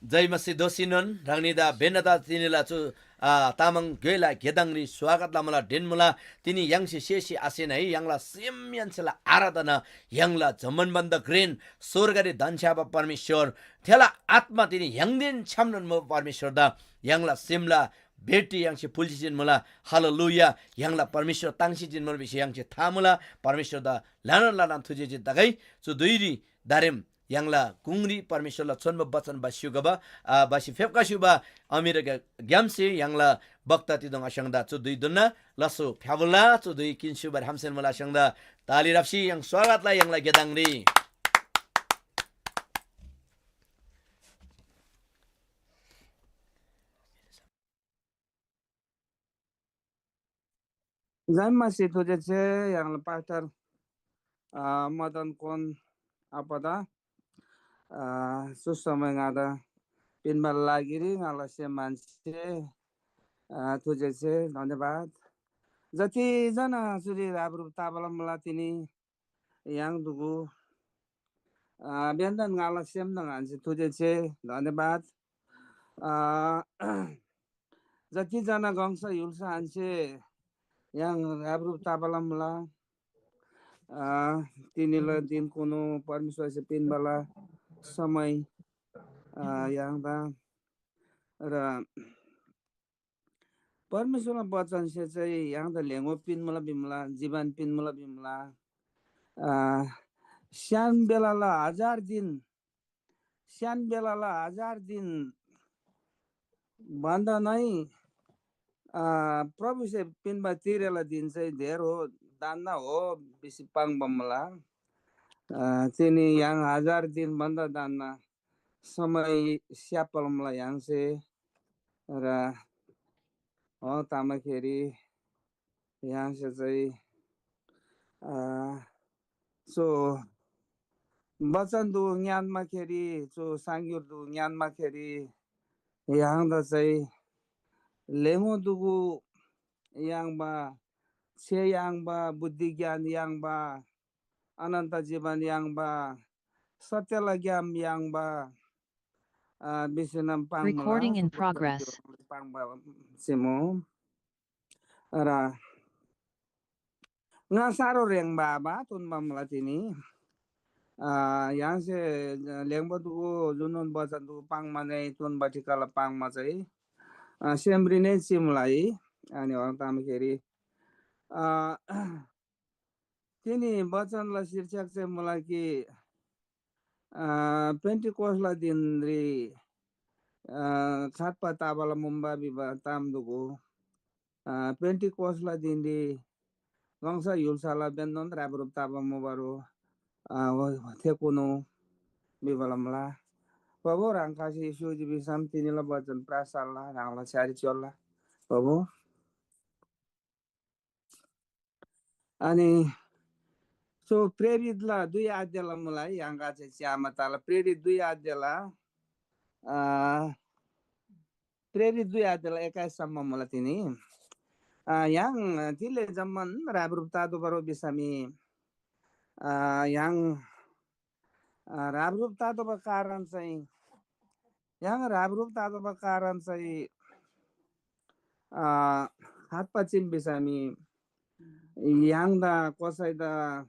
जय मसीह दोसीनोन ह्राङनीदा बेन्‍नदा तिनीला चु आ, तामाङ ग्‍योइला गेदाङरी स्वागत लमला ढेन्‍मुला। तिनी य्‍हाङसे सेसी आसेन है, य्‍हाङला सेमय्‍हान्‍सेला आराधना य्‍हाङला जम्‍मान भन्‍दा घ्रेन स्‍वर्गरी धन्‍छ्‌याबा परमेश्‍वर, थेला आत्‍मा तिनी य्‍हाङदेन छ्‌यामनोन मुबा परमेश्‍वरदा य्‍हाङला सेमला भेटी य्‍हाङसे फुल्‍सी जिन्‍मुला। हालेलुया। य्‍हाङला परमेश्‍वर ताङ्सी जिन्‍मुला भिसी य्‍हाङसे था मुला। परमेश्‍वरदा ल्‍हानान ल्‍हानान थुजेजी तगै। चु धुइरी दारेम य्‍हाङला गुङरी परमेश्‍वरला छोन्‍बो बचन बस्‍युगबा, आ, बसी फेप्‍का स्‍युबा अमेरिका ग्‍यामसे य्‍हाङला वक्ता तिदोङ आस्‍याङदा चु धुइ दुन्‍ना लसो फ्‍याबुल्‍ला। चु धुइ किन्‍स्‍युबारी हामसेन मुला आस्‍याङदा ताली राप्‍सी य्‍हाङ स्वागतला य्‍हाङला गेदाङरी। जम्‍मासे थुजेछे य्‍हाङला पास्टर, अ, मदन कोन आपदा, अ, चु समय ङादा पिन्‍बाला लागिरी ङाला सेम मान्छे, अ, थुजेछे धन्‍यवाद। जति जना चुरी ह्रापह्रुप ताबाला मुला तिनी य्‍हाङ दुगु, अ, बेन्‍दन ङाला सेमदङ हान्‍से थुजेछे धन्‍यवाद। अ, जति जना गङसा य्‍हुल्‍सा हान्‍से य्‍हाङ ह्रापह्रुप ताबाला मुला। अ, तिनीला दिनकुनु परमेश्‍वरसे पिन्‍बाला समय, अ, य्‍हाङदा र परमेश्‍वरला बचनसे चाहिँ य्‍हाङदा ल्‍हेङ्गो पिन्‍मुला भिमुला, जीवन पिन्‍मुला भिमुला। अ, स्‍यान बेलाला हजार दिन, स्‍यान बेलाला हजार दिन भन्दा नै, अ, प्रभुसे पिन्‍बा तिरेला दिन चाहिँ धेर हो, दान्‍ना हो भिसी पाङ्बा मुला। अ, तिनी य्‍हाङ हजार दिन भन्दा दान्‍ना समय स्‍याप्‍बाला मुला य्‍हाङसे र, अ, तामाखेरी य्‍हाङसे चाहिँ, अ, चु बचन दुगु ङ्‌यान्‍माखेरी, चु साङ्‌युर दुगु ङ्‌यान्‍माखेरी य्‍हाङदा चाहिँ ल्‍हेङ्गो दुगु याङ्बा, छे याङ्बा, बुद्धि ज्ञान याङ्बा, अनन्‍त जीवन याङ्बा, सत्‍यला ग्‍याम याङ्बा, अ, भिसीनम पाङ्‌मुला। Recording in progress. पाङ्बा चिमु। र ङा साह्रो ह्रेङ्बा आबा तुन्‍बा मुला तिनी। अ, य्‍हाङसे ल्‍हेङ्बा दुगु जुनोन बचन दुगु पाङ्‌मा नै तुन्‍बा ठिकाला पाङ्‌मा चाहिँ, अ, सेमरी नै चिमुला है। अनि हन तामाखेरी, अ, तिनी बचनला शीर्षक चाहिँ मुला कि, अ, पेन्‍टिकोसला दिनरी, अ, खात्‍पा ताबाला मुम्‍बा भिबा ताम दुगु। अ, पेन्‍टिकोसला दिनरी गङसा य्‍हुल्‍साला बेन्‍नोन ह्रापह्रुप ताबा मुबारो, अ, व-, थेकुनु भिबाला मुला। प्रभु ह्राङ खसी स्‍युजी भिसम तिनीला बचन प्रासाला ह्राङला छ्‌यारी च्‍योल्‍ला। प्रभु। अनि चु प्रेरितला दुई अध्यायला मुला है, य्‍हाङगा चाहिँ च्‍यामा तला प्रेरित दुई अध्यायला, अ, प्रेरित दुई अध्यायला एक्काइससम्म मुला तिनी। अ, य्‍हाङ तिले जम्‍मान ह्रापह्रुप तादोबारो भिसमी, अ, य्‍हाङ, अ, ह्रापह्रुप तादोबा कारण चाहिँ, य्‍हाङ ह्रापह्रुप तादोबा कारण चाहिँ, अ, खात्‍पा चीम भिसमी य्‍हाङदा कोसैदा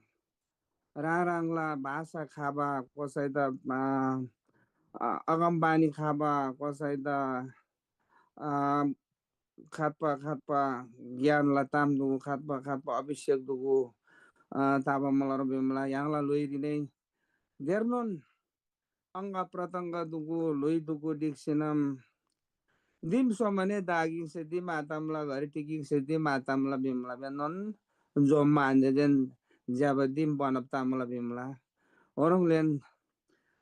ह्राङ ह्राङला भाषा खबा, कोसैदा, अ, अ, अगमबानी खबा, कोसैदा, अ, खात्‍पा खात्‍पा ज्ञानला ताम दुगु, खात्‍पा खात्‍पा अभिषेक दुगु, अ, ताबा मुला रो भिमला य्‍हाङला ल्‍हुइरी नै धेरनोन अङ्ग प्रत्यङ्ग दुगु, ल्‍हुइ दुगु ढिक्‍सीनम दिम स्‍वमाने दागिङसे दिम आतामला, घरिटी गिङसे दिम आतामला भिमला बेनोन जोम्‍मा आन्‍देदेन ज्‍यबा दिम बनब तामला भिमला। ओह्रङ्लेन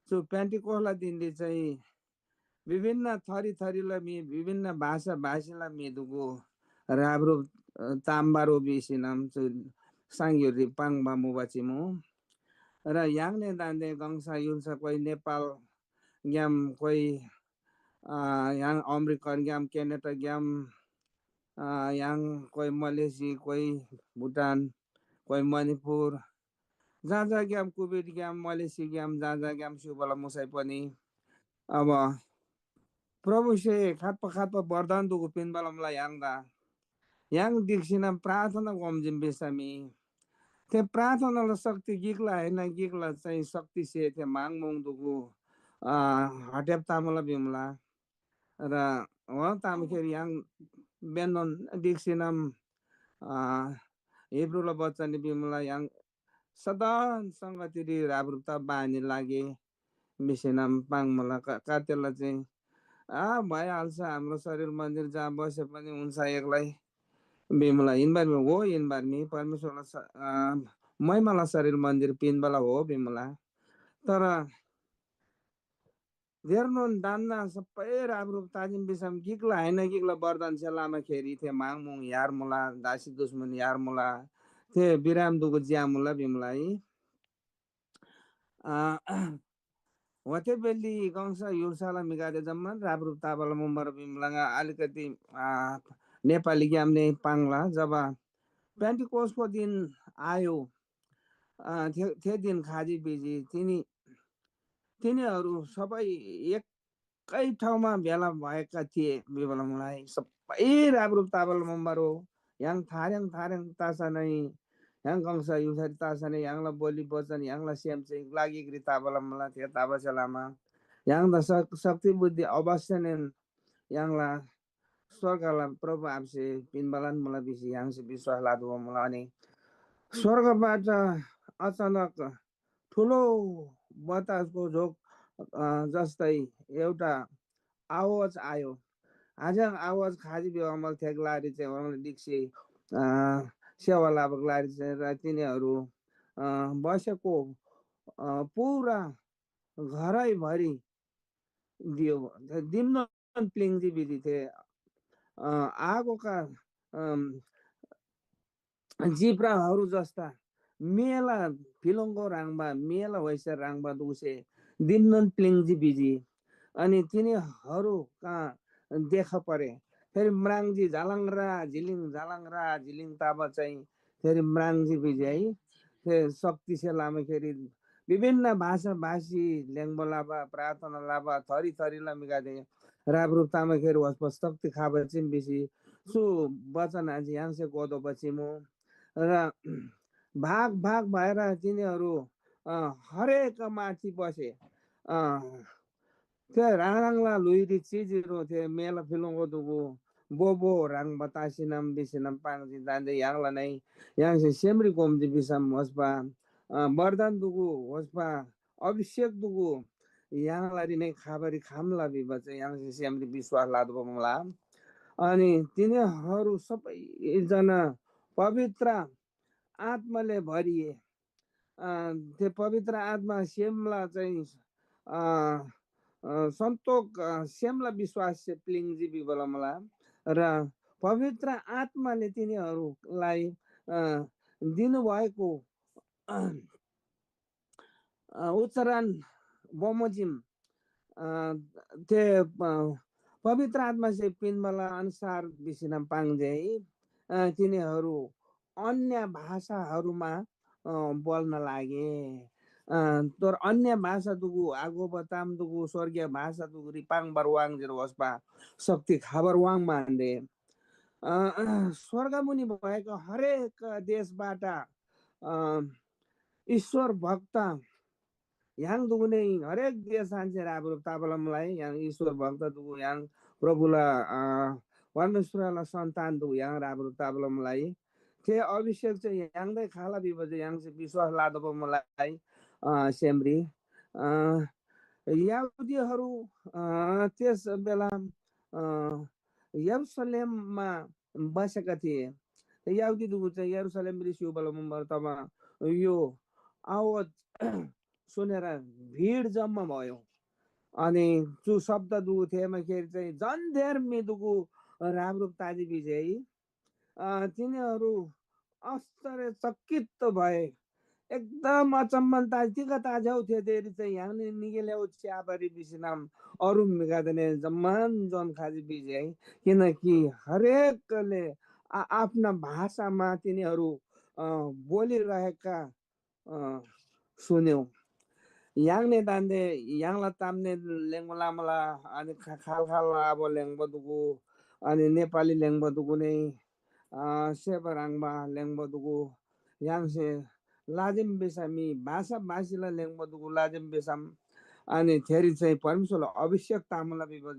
चु पेन्‍टिकोसला दिनरी चाहिँ विभिन्न थरी थरीला म्‍हि, विभिन्न भाषा भाषीला म्‍हि दुगु ह्रापह्रुप, अ, ताम्‍बारो भिसीनम चु साङग्‍योइरी पाङ्बा मुबा चिमु। र य्‍हाङने दान्‍दे गङसा य्‍हुल्‍सा कोइ नेपालग्‍याम, कोइ, अ, य्‍हाङ अमेरिकाग्‍याम, क्यानाडाग्‍याम, अ, य्‍हाङ कोइ मलेसी, कोइ भुटान, कोइ मणिपुर, जहाँ जहाँग्‍याम कुवेटग्‍याम, मलेसियाग्‍याम, जहाँ जहाँग्‍याम स्‍युबाला मुसै पनि अब प्रभुसे खात्‍पा खात्‍पा वरदान दुगु पिन्‍बाला मुला य्‍हाङदा। य्‍हाङ ढिक्‍सीनम प्रार्थना गोम जिम भिसमी थे प्रार्थनाला शक्ति गिकला आहिन, गिकला चाहिँ शक्तिसे थे म्‍हाङ मुङ दुगु, अ, हटेब तामला भिमला। र वं तामखेर य्‍हाङ बेन्‍नोन ढिक्‍सीनम, अ, हिब्रूला बचनरी भिमला य्‍हाङ सदन संगतिरी ह्रापह्रुप्‍ता बानी लागे भिसीनम पाङ्‌मुला। क-, कातेला चाहिँ, आ, भइहाल्छ, हाम्रो शरीर मन्दिर जहाँ बसे पनि हुन्छ एक्लै भिमुला। यिनबार मी हो, यिनबार मी परमेश्वरला स-, आ, महिमाला शरीर मन्दिर पिन्‍बाला हो भिमुला। तर धेरनोन दान्‍ना सबै ह्रापह्रुप ताजिम भिसम गिकला आहिन गिकला वरदानसे लमाखेरी थे म्‍हाङ मुङ यार मुला, दासी दुश्मन यार मुला, थे विराम दुगु ज्‍या मुला भिमुला है। अ, ओते बेली गङसा य्‍हुल्‍साला म्‍हिगदे जम्‍मान ह्रापह्रुप ताबाला मुम्‍बर भिमला। ङा अलिकति, अ, नेपालीग्‍याम नै पाङ्ला। जब पेन्‍टिकोसको दिन आयो, अ, थे, थे दिन खाजी भिजी, तिनी, तिनीहरू सबै एकै ठाउँमा भेला भएका थिए भिबला मुला। सबै ह्रापह्रुप ताबाला मुम्‍बर हो। य्‍हाङ थार्‍याङ थार्‍याङ तसै य्‍हाङ गङसा य्‍हुल्‍सारी तसै य्‍हाङला बोली बचन य्‍हाङला सेम चाहिँ लागिकरी ताबाला मुला। थे तबासे लमा य्‍हाङदा शक-, शक्ति बुद्धि अवश्य नै य्‍हाङला स्‍वर्गला प्रभु आबासे पिन्‍बालान मुला भिसी य्‍हाङसे विश्‍वास लतोःबा मुला। अनि स्‍वर्गबाट अचानक ठुलो बतासको झोक, अ, जस्तै एउटा आवाज आयो। हाज्‍याङ आवाज खाजी भिबा मुला थे ग्‍लारी चाहिँ ओह्रङ्ले ढिक्‍सी, अ, सेवा लबा ग्‍लारी चाहिँ र तिनीहरू, अ, बसेको, अ, पुरा घरैभरि दियो, दिमनोन प्‍लिङ्जी भिजी थे, अ, आगोका, अम, जिब्राहरू जस्ता मेला फिलोङ्गो ह्रङ्‌बा, मेला व्‍हाइसे ह्रङ्‌बा दुगुसे दिमनोन प्‍लिङ्जी भिजी। अनि तिनीहरू कहाँ देखा परे। फेरि म्राङ्जी झालङ्रा झिलिङ, झालङ्रा झिलिङ तबा चाहिँ फेरि म्राङ्जी भिजी है। थे शक्तिसे लमाखेरी विभिन्न भाषा भाषी ल्‍याङ्बा लबा, प्रार्थना लबा, थरी थरीला म्‍हिगदे ह्रापह्रुप तमाखेरी होस्‍पा शक्ति खबा चीम भिसी चु वचन आज य्‍हाङसे घोतोःबा चीमु। र भाग भाग भएर तिनीहरू, अ, हरेक माथि बसे, अ, थे ह्राङ ह्राङला ल्‍हुइरी चिजीरो थे मेला फिलोङ्गो दुगु बोबो ह्रङ्‌बा तसीनम भिसीनम पाङ्जी। दान्‍दे य्‍हाङला नै य्‍हाङसे सेमरी गोम्‍जी भिसम होस्‍पा, अ, वरदान दुगु होस्‍पा अभिषेक दुगु य्‍हाङलारी नै खबारी खम्‍ला भिबा चाहिँ य्‍हाङसे सेमरी विश्‍वास लतोःबा मुला। अनि तिनीहरू सबैजना पवित्र आत्‍माले भरिए। अ, थे पवित्र आत्‍मा सेमला चाहिँ, अ, अ, सन्तोक, अ, सेमला विश्‍वाससे प्‍लिङ्जी भिबला मुला। र पवित्र आत्‍माले तिनीहरूलाई, अ, दिनुभएको, अ, उच्चारण बमोजिम, अ, थे, अ, पवित्र आत्‍मासे पिन्‍बाला अनुसार भिसीनम पाङ्जे, अ, तिनीहरू अन्‍य भाषाहरूमा, अ, बोल्न लागे। अ, तर अन्‍य भाषा दुगु, आगोबा ताम दुगु, स्‍वर्गीय भाषा दुगुरी पाङ्‌बार वाङ्‌जेर होस्‍पा शक्ति खबार वाङ्‌मा आन्‍दे। अ, स्‍वर्गमुनि भएको हरेक देशबाट, अ, ईश्‍वर भक्त य्‍हाङ दुगुने हरेक देश आन्‍सेर आबुरुप ताबलमलाई य्‍हाङ ईश्‍वर भक्त दुगु य्‍हाङ प्रभुला, अ, परमेश्‍वरला सन्‍तान दुगु य्‍हाङ आबुरुप ताबलमलाई थे अभिषेक चाहिँ य्‍हाङदै खाला भिबा चाहिँ य्‍हाङसे विश्‍वास लादोबा मुलाई, अ, सेमरी, अ, यहूदीहरू, अ, त्यस बेला, अ, यरूशलेममा बसेका थिए। यहूदी दुगु चाहिँ यरूशलेमरी स्‍युबाला मुम्‍बर तमा यो आवाज सुनेर भिड जम्‍मा भयो। अनि चु शब्द दुगु थेःमाखेरी चाहिँ झन धेर म्‍हि दुगु ह्रापह्रुप ताजी भिजी है। अ, तिनीहरू आश्चर्यचकित भए। एकदम अचम्‍मन ताज, तिग ताज हौ थे देरी चाहिँ य्‍हाङनी निगेले हौ च्‍याबारी भिसीनम अरू म्‍हिगदेने जम्‍मान जोन खजी भिजी है। किनकि हरेकले आ-, आफ्ना भाषामा तिनीहरू, अ, बोलिरहेका, अ, सुन्‍यौँ। य्‍हाङने दान्‍दे य्‍हाङला तामने लेङ्बा लमुला, अनि खा-, खाल खाल आबो लेङ्बा दुगु, अनि नेपाली लेङ्बा दुगुने, अ, सेबा ह्रङ्‌बा लेङ्बा दुगु, य्‍हाङसे लाजिम भिसम मी भाषा भाषीला लेङ्बा दुगु लाजिम भिसम, अनि थेरी चाहिँ परमेश्‍वरला अभिषेक तामुला भिबा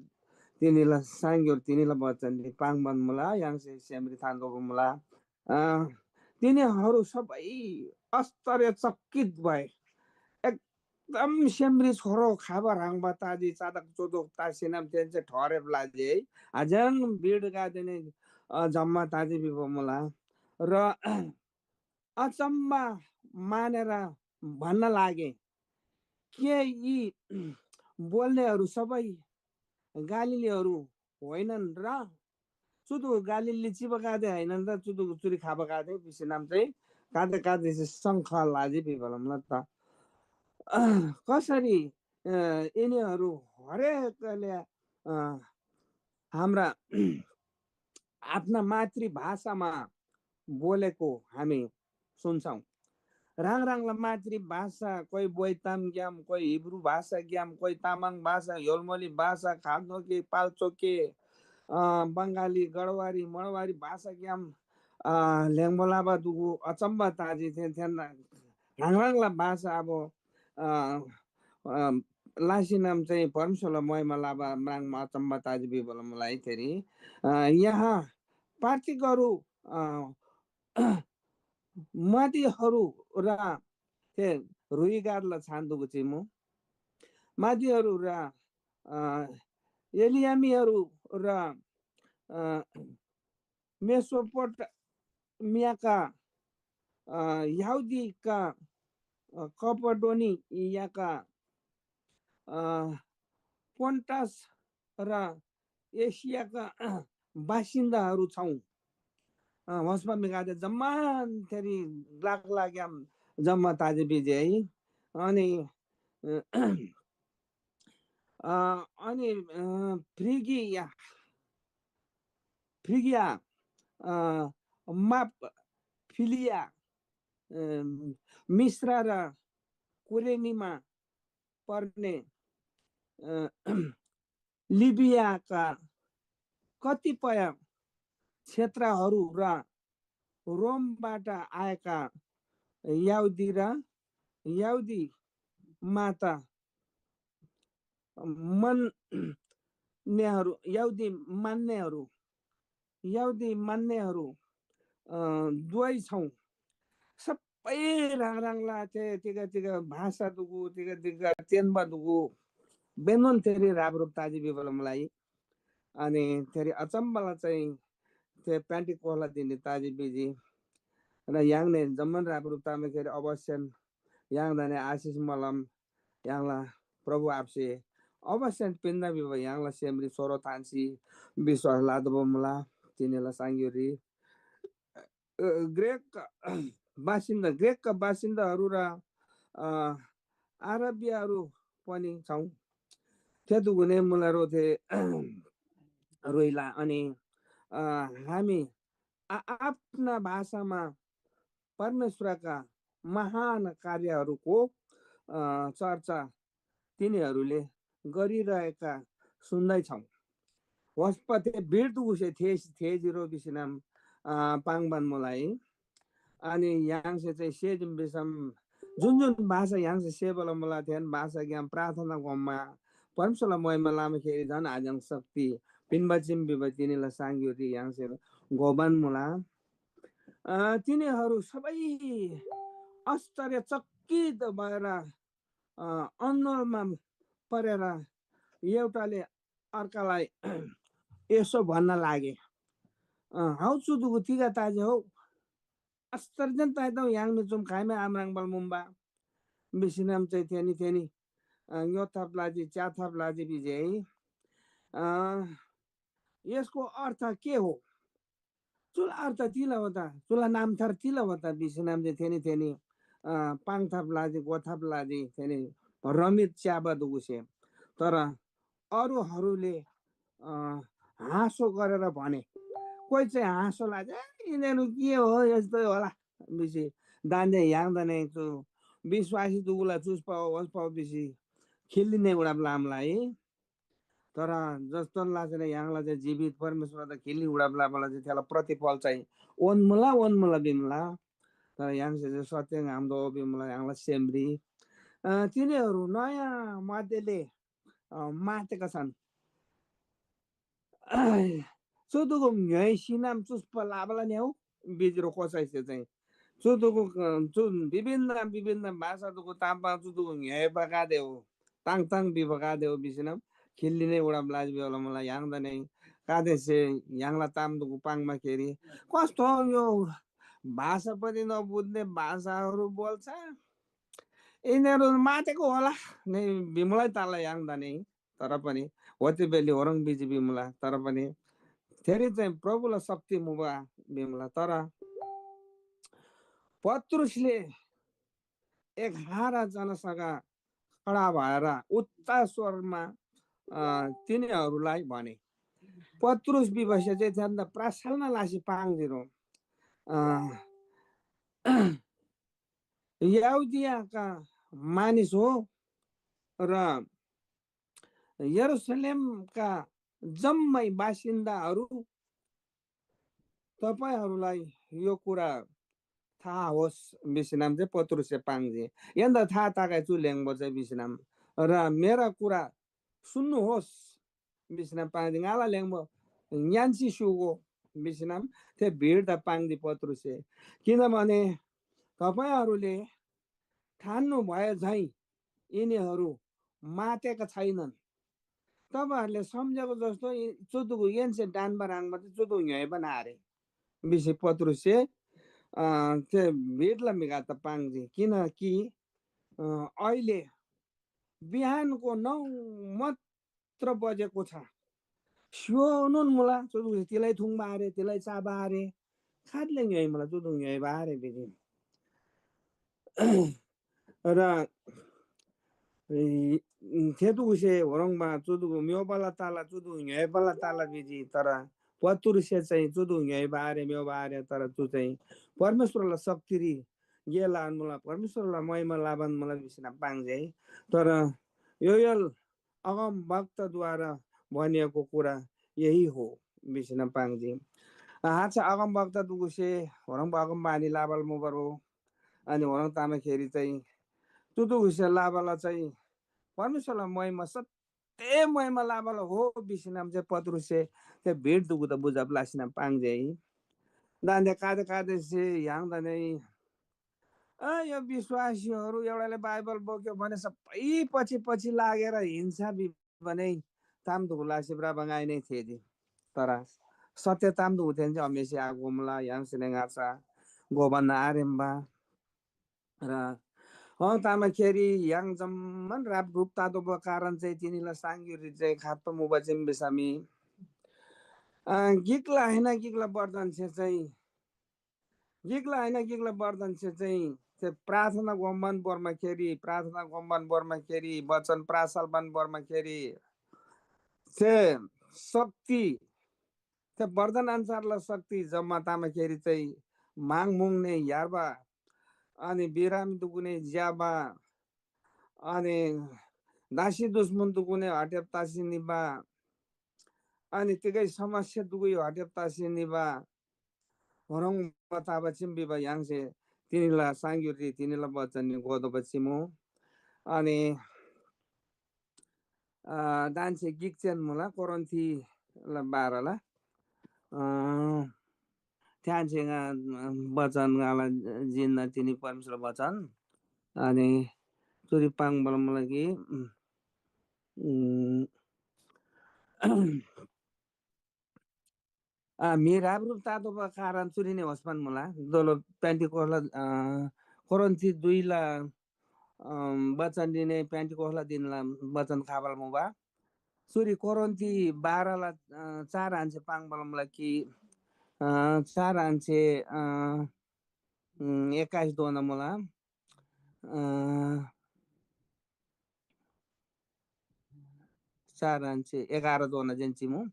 तिनीला साङ्‌ग्‍योर तिनीला वचनरी पाङ्‌बान मुला, य्‍हाङसे सेमरी थान्‍तोःबा मुला। अ, तिनीहरू सबै आश्चर्यचकित भए। एकदम सेमरी छोरो खबा ह्रङ्‌बा ताजी चादक चोदोक तासिनम तेन्‍से ठहरेब लाजी है। हजाङ भिडगादेने, अ, जम्‍मा ताजी भिबा मुला। र अचम्‍बा मानेर भन्न लागे, "के यी बोल्‍नेहरू सबै गालीलीहरू होइनन् र? चुदु गालीली चिबागदे होइनन् र चुदु चुरी खबागदे?" भिसीनम चाहिँ काँदे काँदे चाहिँ शङ्का लाजी भिबा मुला त। कसरी, अ, यिनीहरू हरेकले, अ, हाम्रा आफ्ना मातृभाषामा बोलेको हामी सुन्छौँ। ह्राङ ह्राङला मातृभाषा, कोही बोइतामग्‍याम, कोही हिब्रू भाषाग्‍याम, कोही तामाङ भाषा, योलमोली भाषा, खाल्चोके, पाल्चोके, अ, बङ्गाली, गडवारी, मडवारी भाषाग्‍याम, अ, ल्‍हेङ्बो लबा दुगु अचम्‍बा ताजी थेन थेन ह्राङ ह्राङला भाषा अब, अ, अ, लासिनम चाहिँ परमेश्‍वरला महिमा लबा म्राङ्मा अचम्‍बा ताजी भिबा मुला है थेरी। अ, यहाँ पार्थिकहरू, अ, मादीहरू र थे ह्रुइगारला छान दुगु चिमु। मादीहरू र, अ, एलियामीहरू र, अ, मेसोपोटामियाका, अ, यहूदीका, अ, कपडोनियाका, अ, पोन्टस र एसियाका बासिन्दाहरू छौँ। अ, होसमा म्‍हिगदे जम्‍मान थेरी ग्‍लाग्‍लाग्‍याम जम्‍मा ताजी भिजी है। अनि, अ, अनि, अ, फ्रिगिया, फ्रिगिया, अ, माप फिलिया, अ, मिश्र र कुरेनीमा पर्ने, अ, लिबियाका कतिपय क्षेत्रहरू र रोमबाट आएका यहूदी र यहूदी माता मन्नेहरू, यहूदी मान्नेहरू, यहूदी मान्नेहरू, अ, दुवै छौँ। सबै ह्राङ ह्राङला थे तिग तिग भाषा दुगु, तिग तिग तेन्‍बा दुगु, बेनोन थेरी ह्रापह्रुप ताजी भिबा मुला है। अनि थेरी अचम्‍बला चाहिँ थे पेन्‍टिकोसला धिनरी ताजी भिजी। र य्‍हाङनी जम्‍मान ह्रापह्रुप तामाखेरी अवश्‍यन य्‍हाङदानी आशिष मलम य्‍हाङला प्रभु आबासे अवश्‍यन पिन्‍ना भिबा य्‍हाङला सेमरी छोरो थान्‍सी विश्‍वास लतोःबा मुला। तिनीला साङ्‌ग्‍योरी, अ, ग्रीक बासिन्‍दा, ग्रीकका बासिन्‍दाहरू र, अ, अरबियाहरू पनि छौँ। थे दुगुने मुला रोथे रोइला अनि, अ, हामी आ-, आफ्ना भाषामा परमेश्‍वरका महान कार्यहरूको, अ, चर्चा तिनीहरूले गरिरहेका सुन्दैछौँ। होसपथे बिर्दुसे थे, थे जिरो बिसिनम, अ, पाङ्‌बान मुला है। अनि य्‍हाङसे चाहिँ सेजिम भिसम जुन जुन भाषा य्‍हाङसे सेबा लमुला थेन भाषाग्‍याम प्रार्थना गोममा परमेश्‍वरला महिमा लमाखेरी झन आज्‍यन शक्ति पिन्‍बा चीम भिबा तिनीला साङ्‌ग्‍योरी य्‍हाङसे घोबान मुला। अ, तिनीहरू सबै आश्चर्यचकित भएर, अ, अन्‍दोलमा परेर एउटाले अर्कालाई यसो भन्न लागे, "अ, हौ चु दुगु तिग ताजे हौ? आश्चर्यजन ताइदौ य्‍हाङ मी चुम खाइमै आम्राङ्बाल मुम्बा।" भिसीनम चाहिँ थेनी थेनी, अ, ङ्‌योथाप लाजी, च्याथाप लाजी भिजे है। अ, यसको अर्थ के हो? चुला अर्थ तिला होता, चुला नामथर तिला होता भिसीनम चाहिँ थेनी थेनी, अ, पाङथाप लाजी, गोथाप लाजी, थेनी रमित च्याबा दुगुसे। तर अरूहरूले, अ, हाँसो गरेर भने। कोही चाहिँ हाँसो लाजी, "ए, यिनीहरू के हो, यस्तै होला" भिसी दान्‍दे य्‍हाङदा नै चु विश्‍वासी दुगुला चुस पाउ, वस पाउ भिसी खिल्‍ली नै उडाप लामला है। तर जस्तोन लासेन य्‍हाङला जे जीवित परमेश्‍वरदा खिल्‍ली उडाप लाबाला जे थेला प्रतिफल चाहिँ ओन्‍मुला, ओन्‍मुला भिमुला। तर य्‍हाङसे जे सत्‍य ङाम्‍दो भिमुला य्‍हाङला सेमरी। अ, तिनीहरू नयाँ मध्येले, अ, मातेका छन्। चुदुगु ङ्‌य्‍होइ सिनाम चुस्‍पा लाबाला न्‍याउ बिजरो कोसाइसे चाहिँ चुदुगु, अ, चु विभिन्न, विभिन्न भाषा दुगु ताम्‍बा चुदुगु ङ्‌य्‍होइ बगादेउ, ताङ ताङ बि बगादेउ बिसिनम खिल्‍ली नै उडाम लाज बिवला मला य्‍हाङदा नै कादेसे य्‍हाङला ताम दुगु पाङमा खेरी कस्तो यो भाषा पनि नबुझ्ने भाषाहरू बोल्छ। यिनीहरू मातेको होला नै बिमलै ताला य्‍हाङदा नै। तर पनि ओते बेली ओरङ बिजी बिमुला, तर पनि थेरी चाहिँ प्रभुला शक्ति मुबा बिमुला। तर पत्रुसले एघार जनसका खडा भएर उच्च स्वरमा, अ, तिनीहरूलाई भने। पत्रुस विभसे चाहिँ त्यहाँनिर प्रार्थना लासी पाङ्जिरो। अ, यहुदियाका मानिस हो र यरूशलेमका जम्मै बासिन्दाहरू, तपाईँहरूलाई यो कुरा थाहा होस् भिसिनाम चाहिँ पत्रुससे पाङ्जी। यन्‍दा था तागै चु ल्‍याङ्बो चाहिँ भिसिनाम र मेरा कुरा सुन्नुहोस् भिसिनाम पाङ्जी। ङाला ल्‍याङ्बो ङ्‌यान्‍सी स्‍युगो भिसिनाम थे भिडदा पाङ्जी पत्रुससे। किनभने तपाईँहरूले ठान्नु भए झैँ यिनीहरू मातेका छैनन्। तपाईँहरूले सम्झेको जस्तो यी चुदुगु एनसे डान्‍बा ह्रङ्‌बा चाहिँ चुदुगु ङ्‌य्‍होइबान आरे भिसी पत्रुससे, अ, थे भिडला म्‍हिगदेदा पाङ्जी। किनकि, अ, अहिले बिहानको नौ मात्र बजेको छ। स्‍योनोन मुला, चुदुगुसे तिलै थुङ्बा आरे, तिलै चाबा आरे, खादले ङ्‌य्‍होइ मुला, चुदुगु ङ्‌य्‍होइबा आरे भिजी। र इ, थेदुगुसे होरङ्बा चुदुगु म्‍योबाला ताला चुदुगु ङ्‌य्‍होइबाला ताला भिजी। तर पत्रुससे चाहिँ चुदुगु ङ्‌य्‍होइबा आरे म्‍योबा आरे, तर चु चाहिँ परमेश्‍वरला शक्तिरी गे लान मुला, परमेश्‍वरला महिमा लाबान मुला भिसिन पाङ्जी है। तर योएल अगमवक्ताद्वारा भनिएको कुरा यही हो भिसिन पाङ्जी। आच्छा, अगमवक्ता दुगुसे होरङ्बा अगमवाणी लाबाल मुबर हो। अनि होरङ तामाखेरी चाहिँ चुदुगुसे लाबाला चाहिँ परमेश्‍वरला महिमा सत्य महिमा लाबाला हो भिसिनम चाहिँ पत्रुससे थे भिड दुगुदा बुझब लासिन पाङ्जे। दान्‍दे कादे कादेसे य्‍हाङदा नै, अ, यो विश्‍वासीहरू एउटाले बाइबल बोक्यो भने सबै पछि पछि लागेर हिँड्छ भि-, भने ताम दुगु लासी भ्रबा ङाइ नै थेःजी। तर सत्य ताम दुगु थेन्‍से अमेसे आगोमला य्‍हाङसे नै ङाच्‍छा गोबन आरेम्‍बा। र अ, तामाखेरी य्‍हाङ जम्‍मान राप रूप तातोःबा कारण चाहिँ तिनीला साङ्‌ग्‍युरी चाहिँ खात्‍बा मुबा चीम भिसमी, अ, गिकला आहिन गिकला बर्तनसे चाहिँ, गिकला आहिन गिकला बर्तनसे चाहिँ थे प्रार्थना गोम्‍बान बोर्माखेरी, प्रार्थना गोम्‍बान बोर्माखेरी, वचन प्रासल बान बोर्माखेरी थे शक्ति, थे बर्तन अन्‍सारला शक्ति जम्‍मा तामाखेरी चाहिँ म्‍हाङ मुङने यार्बा, अनि बिरामी दुगुने ज्‍याबा, अनि दासी दुश्‍मन दुगुने हटेब तसी निबा, अनि तिगै समस्या दुगै हटेब तसी निबा, होरङ बताबा चीम भिबा य्‍हाङसे तिनीला साङ्‌ग्‍युरी तिनीला बचन गोदोबा चीमु। अनि, अ, दान्‍से गिकचेन मुला कोरिन्‍थीला बाह्रला, अ, थ्‍यान्‍से ङा, अ, बचन ङाला जिन्‍ना तिनी परमेश्‍वरला बचन। अनि चुरी पाङ्‌बाला मुला कि, उम्, उम्, अ, म्‍हि ह्रापह्रुप तातोःबा कारण चुरीने होस्‍पन मुला। दोलो पेन्‍टिकोसला, अ, कोरिन्‍थी दुईला, अ, बचनरीने पेन्‍टिकोसला दिनला बचन खबाल मुबा। चुरी कोरिन्‍थी बाह्रला, अ, चार आन्‍से पाङ्‌बाल मुला कि, अ, चार आन्‍से, अ, उम्, एक्काइस दोना मुला। अ, चार आन्‍से एघार दोना जेन चिमु।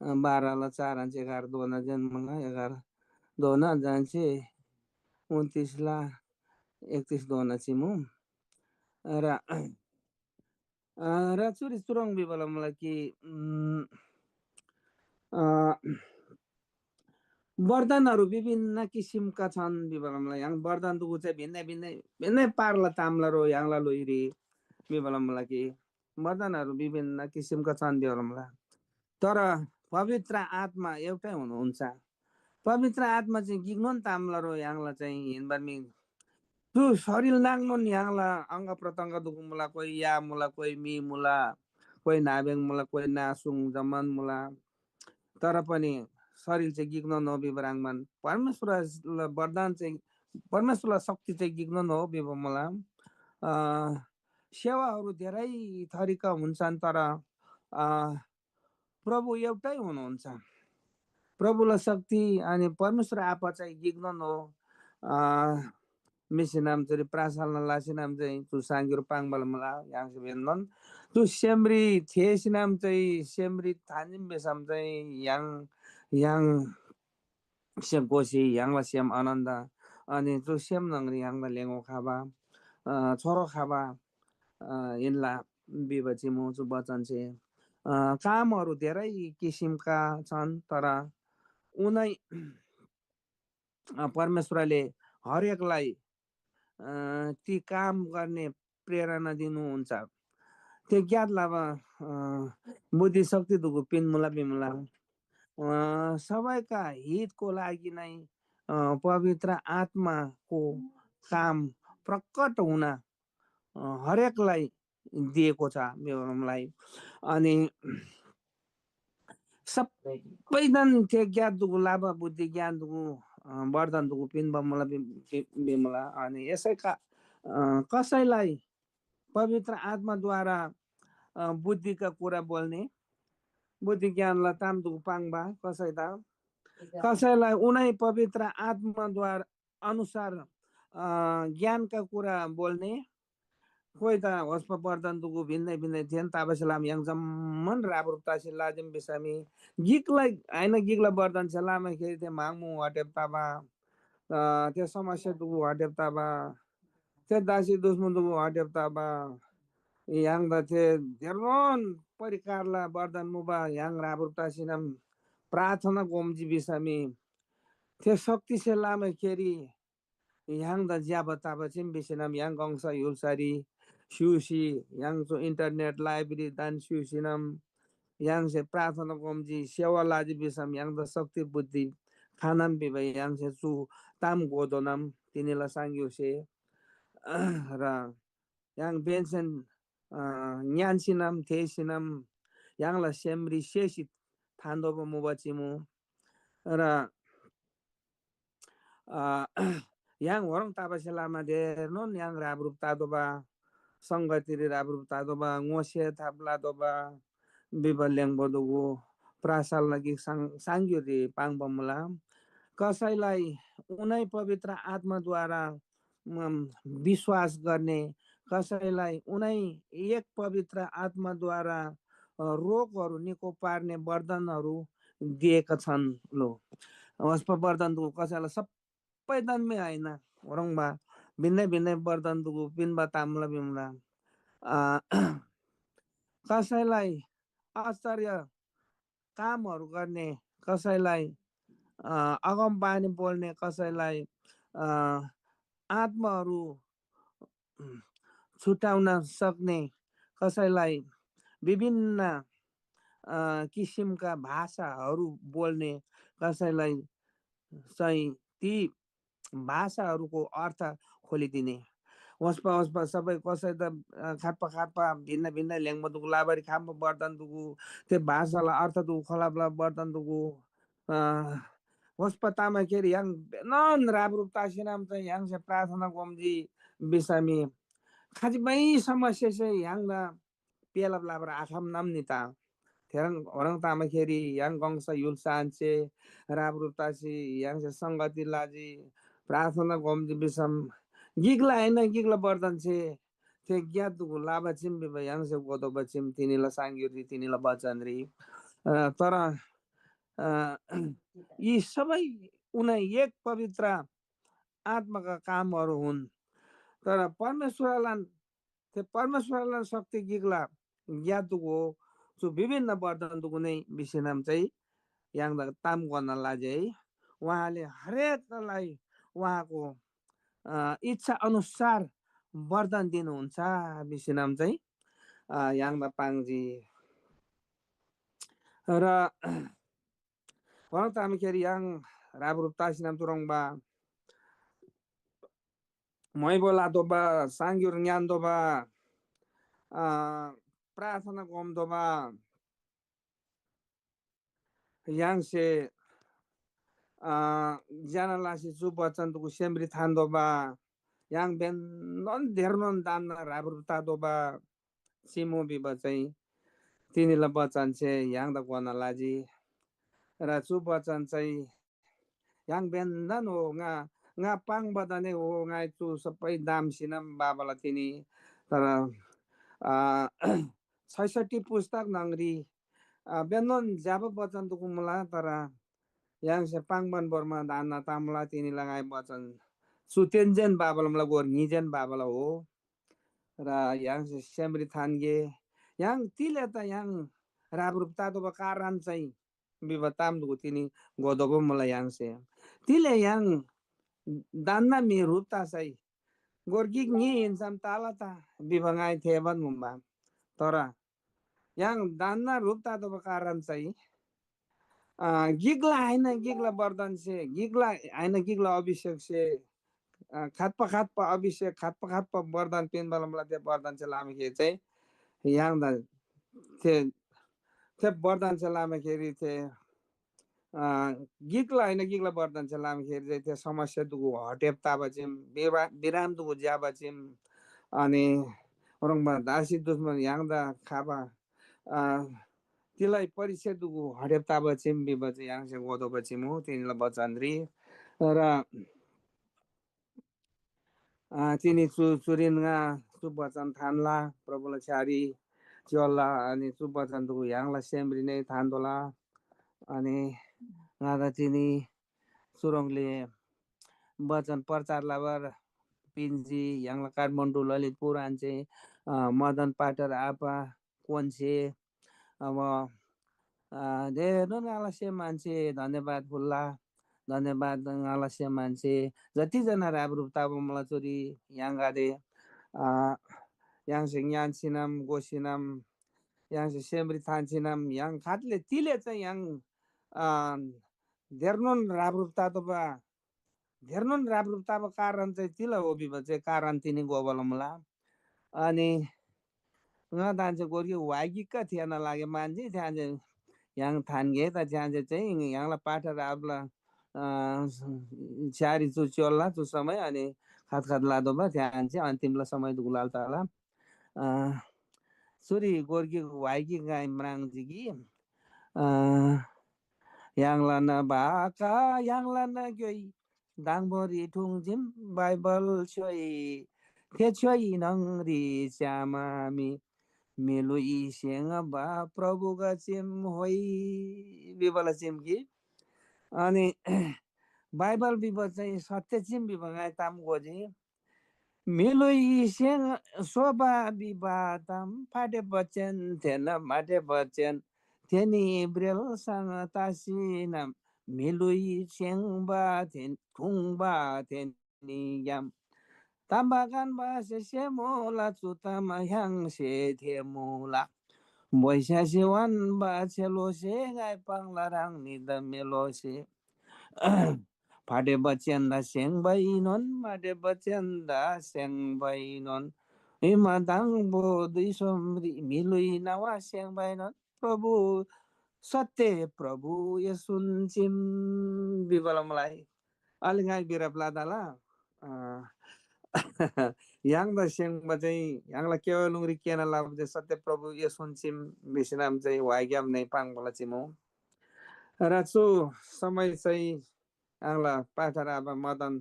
अ, बाह्रला चार आन्‍से एघार दोना जेन मुला, एघार दोना जान्‍से उन्‍तिसला एकतिसधोना चिमु। र अ, र चुरी चुह्रङ् भिबा लमुला कि उम्, अ, वरदानहरू विभिन्न किसिमका छन् भिबा लमुला। य्‍हाङ वरदान दुगु चाहिँ भिन्‍नै भिन्‍नै भिन्‍नै पारला तामला रो य्‍हाङला ल्‍हुइरी भिबा लमुला कि वरदानहरू विभिन्न किसिमका छन् भिबा लमुला। तर पवित्र आत्मा एउटै हुनुहुन्छ। पवित्र आत्मा चाहिँ गिकनोन तामला रो य्‍हाङला चाहिँ हिन्‍बार मी चु शरीर नाङनोन य्‍हाङला अङ्ग प्रत्यङ्ग दुगु मुला, कोही या मुला, कोही मी मुला, कोही नाब्‍यङ मुला, कोही नासुङ जम्‍मान मुला। तर पनि शरीर चाहिँ गिकनोन हो भिबा ह्रङ्‌बान परमेश्‍वरला वरदान चाहिँ, परमेश्‍वरला शक्ति चाहिँ गिकनोन हो भिबा मुला। अ, सेवाहरू धेरै थरीका हुन्छन्, तर अ, प्रभु एउटै हुनुहुन्छ। प्रभुला शक्ति अनि परमेश्‍वर आबा चाहिँ गिकनोन हो। अ, मिसिनाम चुरी प्रार्थना लसीनाम चाहिँ चु साङ्गिरो पाङ्बाल मुला य्‍हाङसे भेन्‍नोन। चु सेमरी थेसीनाम चाहिँ सेमरी थान्‍जिम बेसम चाहिँ य्‍हाङ, य्‍हाङ से गोसी य्‍हाङला सेम आनन्द, अनि चु सेम न्‍हङरी य्‍हाङदा लेङो खबा, अ, छोरो खबा, अ, हिन्‍ला भिबा चिमु चु वचनसे। अ, कामहरू धेरै किसिमका छन्, तर उनै, अ, परमेश्‍वरले हरेकलाई अ, ती काम गर्ने प्रेरणा दिनुहुन्छ। त्यो ज्ञात लबा, अ, बुद्धि शक्ति दुगु पिन्‍मुला भिमुला। अ, सबैका हितको लागि नै, अ, पवित्र आत्माको काम प्रकट हुन, अ, हरेकलाई दिएको छ भिमुला। अनि सप्पैदान थे ज्ञान दुगु लाबा बुद्धि ज्ञान दुगु, अ, वरदान दुगु पिन्‍बा मुला बि-, बि-, भिमुला। अनि यसै का, अ, कसैलाई पवित्र आत्माद्वारा, अ, बुद्धिका कुरा बोल्ने, बुद्धि ज्ञानला ताम दुगु पाङ्बा कसैदा, कसैलाई उनै पवित्र आत्माद्वारा अनुसार, अ, ज्ञानका कुरा बोल्ने, कोइ त होस्‍पा वरदान दुगु भिन्‍दै भिन्‍दै थेन तबासे लाम य्‍हाङ जम्‍मान ह्रापह्रुप तसी लाजीम भिसमी गिकला आइन गिकला वरदानसे लामाखेरी थे म्‍हाङ मुङ वाटेब तबा, अ, थे समस्या दुगु वाटेब तबा, थे दासी दुश्मन दुगु वाटेब तबा, य्‍हाङदा थे धेरोन परिकारला वरदान मुबा य्‍हाङ ह्रापह्रुप तसीनम प्रार्थना गोम्‍जी भिसमी थे शक्तिसे लामाखेरी य्‍हाङदा ज्‍यबा तबा चीम भिसीनम य्‍हाङ गङसा य्‍हुल्‍सारी स्‍युसी य्‍हाङ चु internet library दान स्‍युसीनम य्‍हाङसे प्रार्थना गोम्‍जी सेवा लजी भिसम य्‍हाङदा शक्ति बुद्धि खनम भिबा य्‍हाङसे चु ताम घोतोःनम तिनीला साङग्‍युसे र य्‍हाङ बेन्‍सेन, अ, ङ्‌यान्‍सीनम थेःसीनम य्‍हाङला सेमरी सेसी थान्‍तोःबा मुबा चिमु। र अ, य्‍हाङ होरङ तबासे लमा धेरनोन य्‍हाङ ह्रापह्रुप ततोःबा, संगतिरी ह्रापह्रुप ततोःबा, ङोसे थाप लतोःबा भिबा ल्‍याङ्बा दुगु प्रासल गिक साङ-, साङग्‍युरी पाङ्बा मुला। कसैलाई उनै पवित्र आत्‍माद्वारा, उम्, विश्‍वास गर्ने, कसैलाई उनै एक पवित्र आत्‍माद्वारा, अ, रोगहरू निको पार्ने वरदानहरू दिएका छन् लो। वस्‍पा वरदान दुगु कसैलाई सप्‍पै दानमे आइन, ओह्रङ्बा भिन्‍नै भिन्‍नै वरदान दुगु पिन्‍बा तामला भिमुला। अ, कसैलाई आश्चर्य कामहरू गर्ने, कसैलाई, अ, अगमबानी बोल्ने, कसैलाई, अ, आत्माहरू छुट्याउन सक्ने, कसैलाई विभिन्न, अ, किसिमका भाषाहरू बोल्ने, कसैलाई चाहिँ ती भाषाहरूको अर्थ खोलिदिने। वस्‍पा, वस्‍पा सबै कसै त, अ, खाप्पा, खाप्पा, भिन्न, भिन्न ल्‍याङ्बा दुगु लाबारी खाम्‍बा बर्तन दुगु, थे भाषाला अर्थ दुगु खोलाबला बर्तन दुगु, अ, वस्‍पा तामाखेरी य्‍हाङ बेनन ह्रापह्रुप तसीनम चाहिँ य्‍हाङसे प्रार्थना गोम्‍जी भिसमी खजिबै समस्यासे य्‍हाङदा पेलब लबर आखम नम नि ता। थेह्रङ् होह्रङ् तामाखेरी य्‍हाङ गङसा य्‍हुल्‍सा आन्‍से ह्रापह्रुप तसी य्‍हाङसे संगति लजी, प्रार्थना गोम्‍जी भिसम गिकला आहिन गिकला बर्तनसे थे ग्‍यात दुगु लाबा चीम भिबा य्‍हाङसे घोतोःबा चीम तिनीला साङग्‍युरी तिनीला बचनरी। अ, तर, अ, यी सबै उनै एक पवित्र आत्‍माका कामहरू हुन्। तर परमेश्‍वरलान, थे परमेश्‍वरलान शक्ति गिकला ग्‍यात दुगु हो, चु विभिन्न वरदान दुगु नै भिसीनम चाहिँ य्‍हाङदा ताम घोना लजी है। उहाँले हरेकलाई उहाँको, अ, इच्छा अनुसार वरदान दिनुहुन्छ भिसीनम चाहिँ, अ, य्‍हाङदा पाङ्जी। र भनौँ तामखेरी य्‍हाङ ह्रापह्रुप तासीनम चुह्रङ्बा म्‍हाइबो लातोःबा, साङ्ग्‍युर ङ्‌यान्‍तोःबा, अ, प्रार्थना गोमतोःबा, य्‍हाङसे, अ, ज्‍यना लसी चु बचन दुगु सेमरी थान्‍तोःबा, य्‍हाङ बेन्‍नोन धेरनोन दान्‍ना ह्रापह्रुप तातोःबा चिमु भिबा चाहिँ तिनीला बचनसे य्‍हाङदा घोना लजी। र चु बचन चाहिँ य्‍हाङ बेन्‍नोन हो, ङा, ङा पाङ्बादाने हो, ङाइ चु सबै दामसीनम बाबाला तिनी। तर, अ, छैसठी पुस्तक न्‍हङरी, अ, बेन्‍नोन ज्‍यबा बचन दुगु मुला, तर य्‍हाङसे पाङ्‌बान भोर्मा दान्‍ना तामला तिनीला ङाइ बचन चु तेन्‍जेन बाबाला मुला गोर ङिजेन बाबाला हो। र य्‍हाङसे सेमरी थान्‍गे, य्‍हाङ तिले त य्‍हाङ ह्रापह्रुप तातोःबा कारण चाहिँ भिबा ताम दुगु तिनी घोतोःबा मुला य्‍हाङसे। तिले य्‍हाङ दान्‍ना म्‍हि ह्रुप तसै गोर गिक ङी हिन्‍सम तला त भिबा ङाइ थेःबान मुबा। तर य्‍हाङ दान्‍ना ह्रुप ततोःबा कारण चाहिँ, अ, गिकला आहिन गिकला वरदानसे, गिकला आहिन गिकला अभिषेकसे, अ, खात्‍पा खात्‍पा अभिषेक, खात्‍पा खात्‍पा वरदान पिन्‍बाला मुला थे वरदानसे लामाखेरी चाहिँ य्‍हाङदा थे, थे वरदानसे लामाखेरी थे अ, गिकला आहिन गिकला वरदानसे लामाखेरी चाहिँ थे समस्या दुगु हटेब तबा चीम, विरा-, विराम दुगु ज्‍यबा चीम, अनि ओह्रङ्बा दासी दुश्मन य्‍हाङदा खबा, अ, तिलाइ परिचय दुगु हटेब तबा चीम भिबा चाहिँ य्‍हाङसे घोतोःबा चीम हो, तिनीला बचनरी। र अ, तिनी चु, चुरीन ङा चु बचन थान्‍ला, प्रभुला छ्‌यारी च्‍योल्‍ला, अनि चु बचन दुगु य्‍हाङला सेमरी नै थान्‍तोःला। अनि ङादा तिनी चुह्रङ्‌ले बचन प्रचार लबर पिन्‍जी। य्‍हाङला काठमाडौँ ललितपुर आन्‍से, अ, मदन पाटर आपा, क्‍वान्‍से, अब, अ, धेरैनोन ङाला सेम मान्छे धन्‍यवाद फुल्‍ला। धन्‍यवाद ङाला सेम मान्छे जति जना ह्रापह्रुप तबा मुला चुरी य्‍हाङगदे, अ, य्‍हाङसे ङ्‌यान्‍सीनम, घोसीनम, य्‍हाङसे सेमरी थान्‍सीनम, य्‍हाङ खातले तिले चाहिँ य्‍हाङ, अ, धेरनोन ह्रापह्रुप ततोःबा धेरनोन ह्रापह्रुप तबा कारण चाहिँ तिला हो भिबा चाहिँ कारण तिनी घोबाला मुला। अनि ङा दान्‍से गोर गिक व्‍हाइ गिकका थेःना लागे मान्‍जी, थ्‍यान्‍से य्‍हाङ थान्‍गे, त थ्‍यान्‍से चाहिँ य्‍हाङला पाठर आबाला, अ, छ्‌यारी चु च्‍योल्‍ला चु समय, अनि खत खत लातोःबा थ्‍यान्‍से अन्‍तिमला समय दुगुलाल तला। अ, चुरी गोर गिक व्‍हाइ गिक ङाइ म्राङ्जी कि, अ, य्‍हाङलान भाका, य्‍हाङलान ग्‍योइ, दाङभोरी ठुङ्जीम बाइबल स्‍योइ, थे स्‍योइ न्‍हङरी च्‍यामा मी, म्‍हिलुइ सेङबा प्रभुगा चीम होइ भिबाला चीम कि। अनि बाइबल भिबा चाहिँ सत्य चीम भिबा ङाइ ताम घोजी। म्‍हिलुइ सेङ सोबा भिबा ताम फाटे बचेन थेन माटे बचेन थेनी ब्रेल सँग तासिनम म्‍हिलुइ सेङबा थेन थुङबा थेनीग्‍याम ताम्‍बा गन्‍बासे सेमुला चु ताम य्‍हाङसे थेमुला। बोइस्‍यासे वान्‍बा छेलोसे ङाइ पाङ्ला ह्राङनीदा मेलोसे फाटे बचेन्‍दा सेङबाइनोन, माटे बचेन्‍दा सेङबाइनोन, इमा दाङबो दुई सोमरी म्‍हिलुइ नवा सेङबाइनोन, प्रभु सत्य प्रभु येशून चीम भिबाला मुला। अलि ङाइ बिरप लतला, अ, य्‍हाङदा सेङबा चाहिँ य्‍हाङला केवालुङरी केना लबा चाहिँ सत्य प्रभु येशून चीम भिसीनम चाहिँ व्‍हाइग्‍याम नै पाङ्बाला चीम हो। र चु समय चाहिँ य्‍हाङला पाठर आबा मदन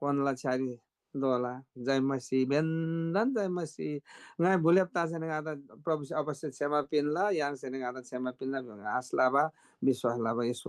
कोनला छ्‌यारी दोला। जय मसीह, बेन्‍दन जय मसीह। ङाइ भुलेब तसेन ङादा प्रभुसे अवश्य क्षमा पिन्‍ला, य्‍हाङसेन ङादा क्षमा पिन्‍ला भिबा आश लबा, विश्‍वास लबा येशू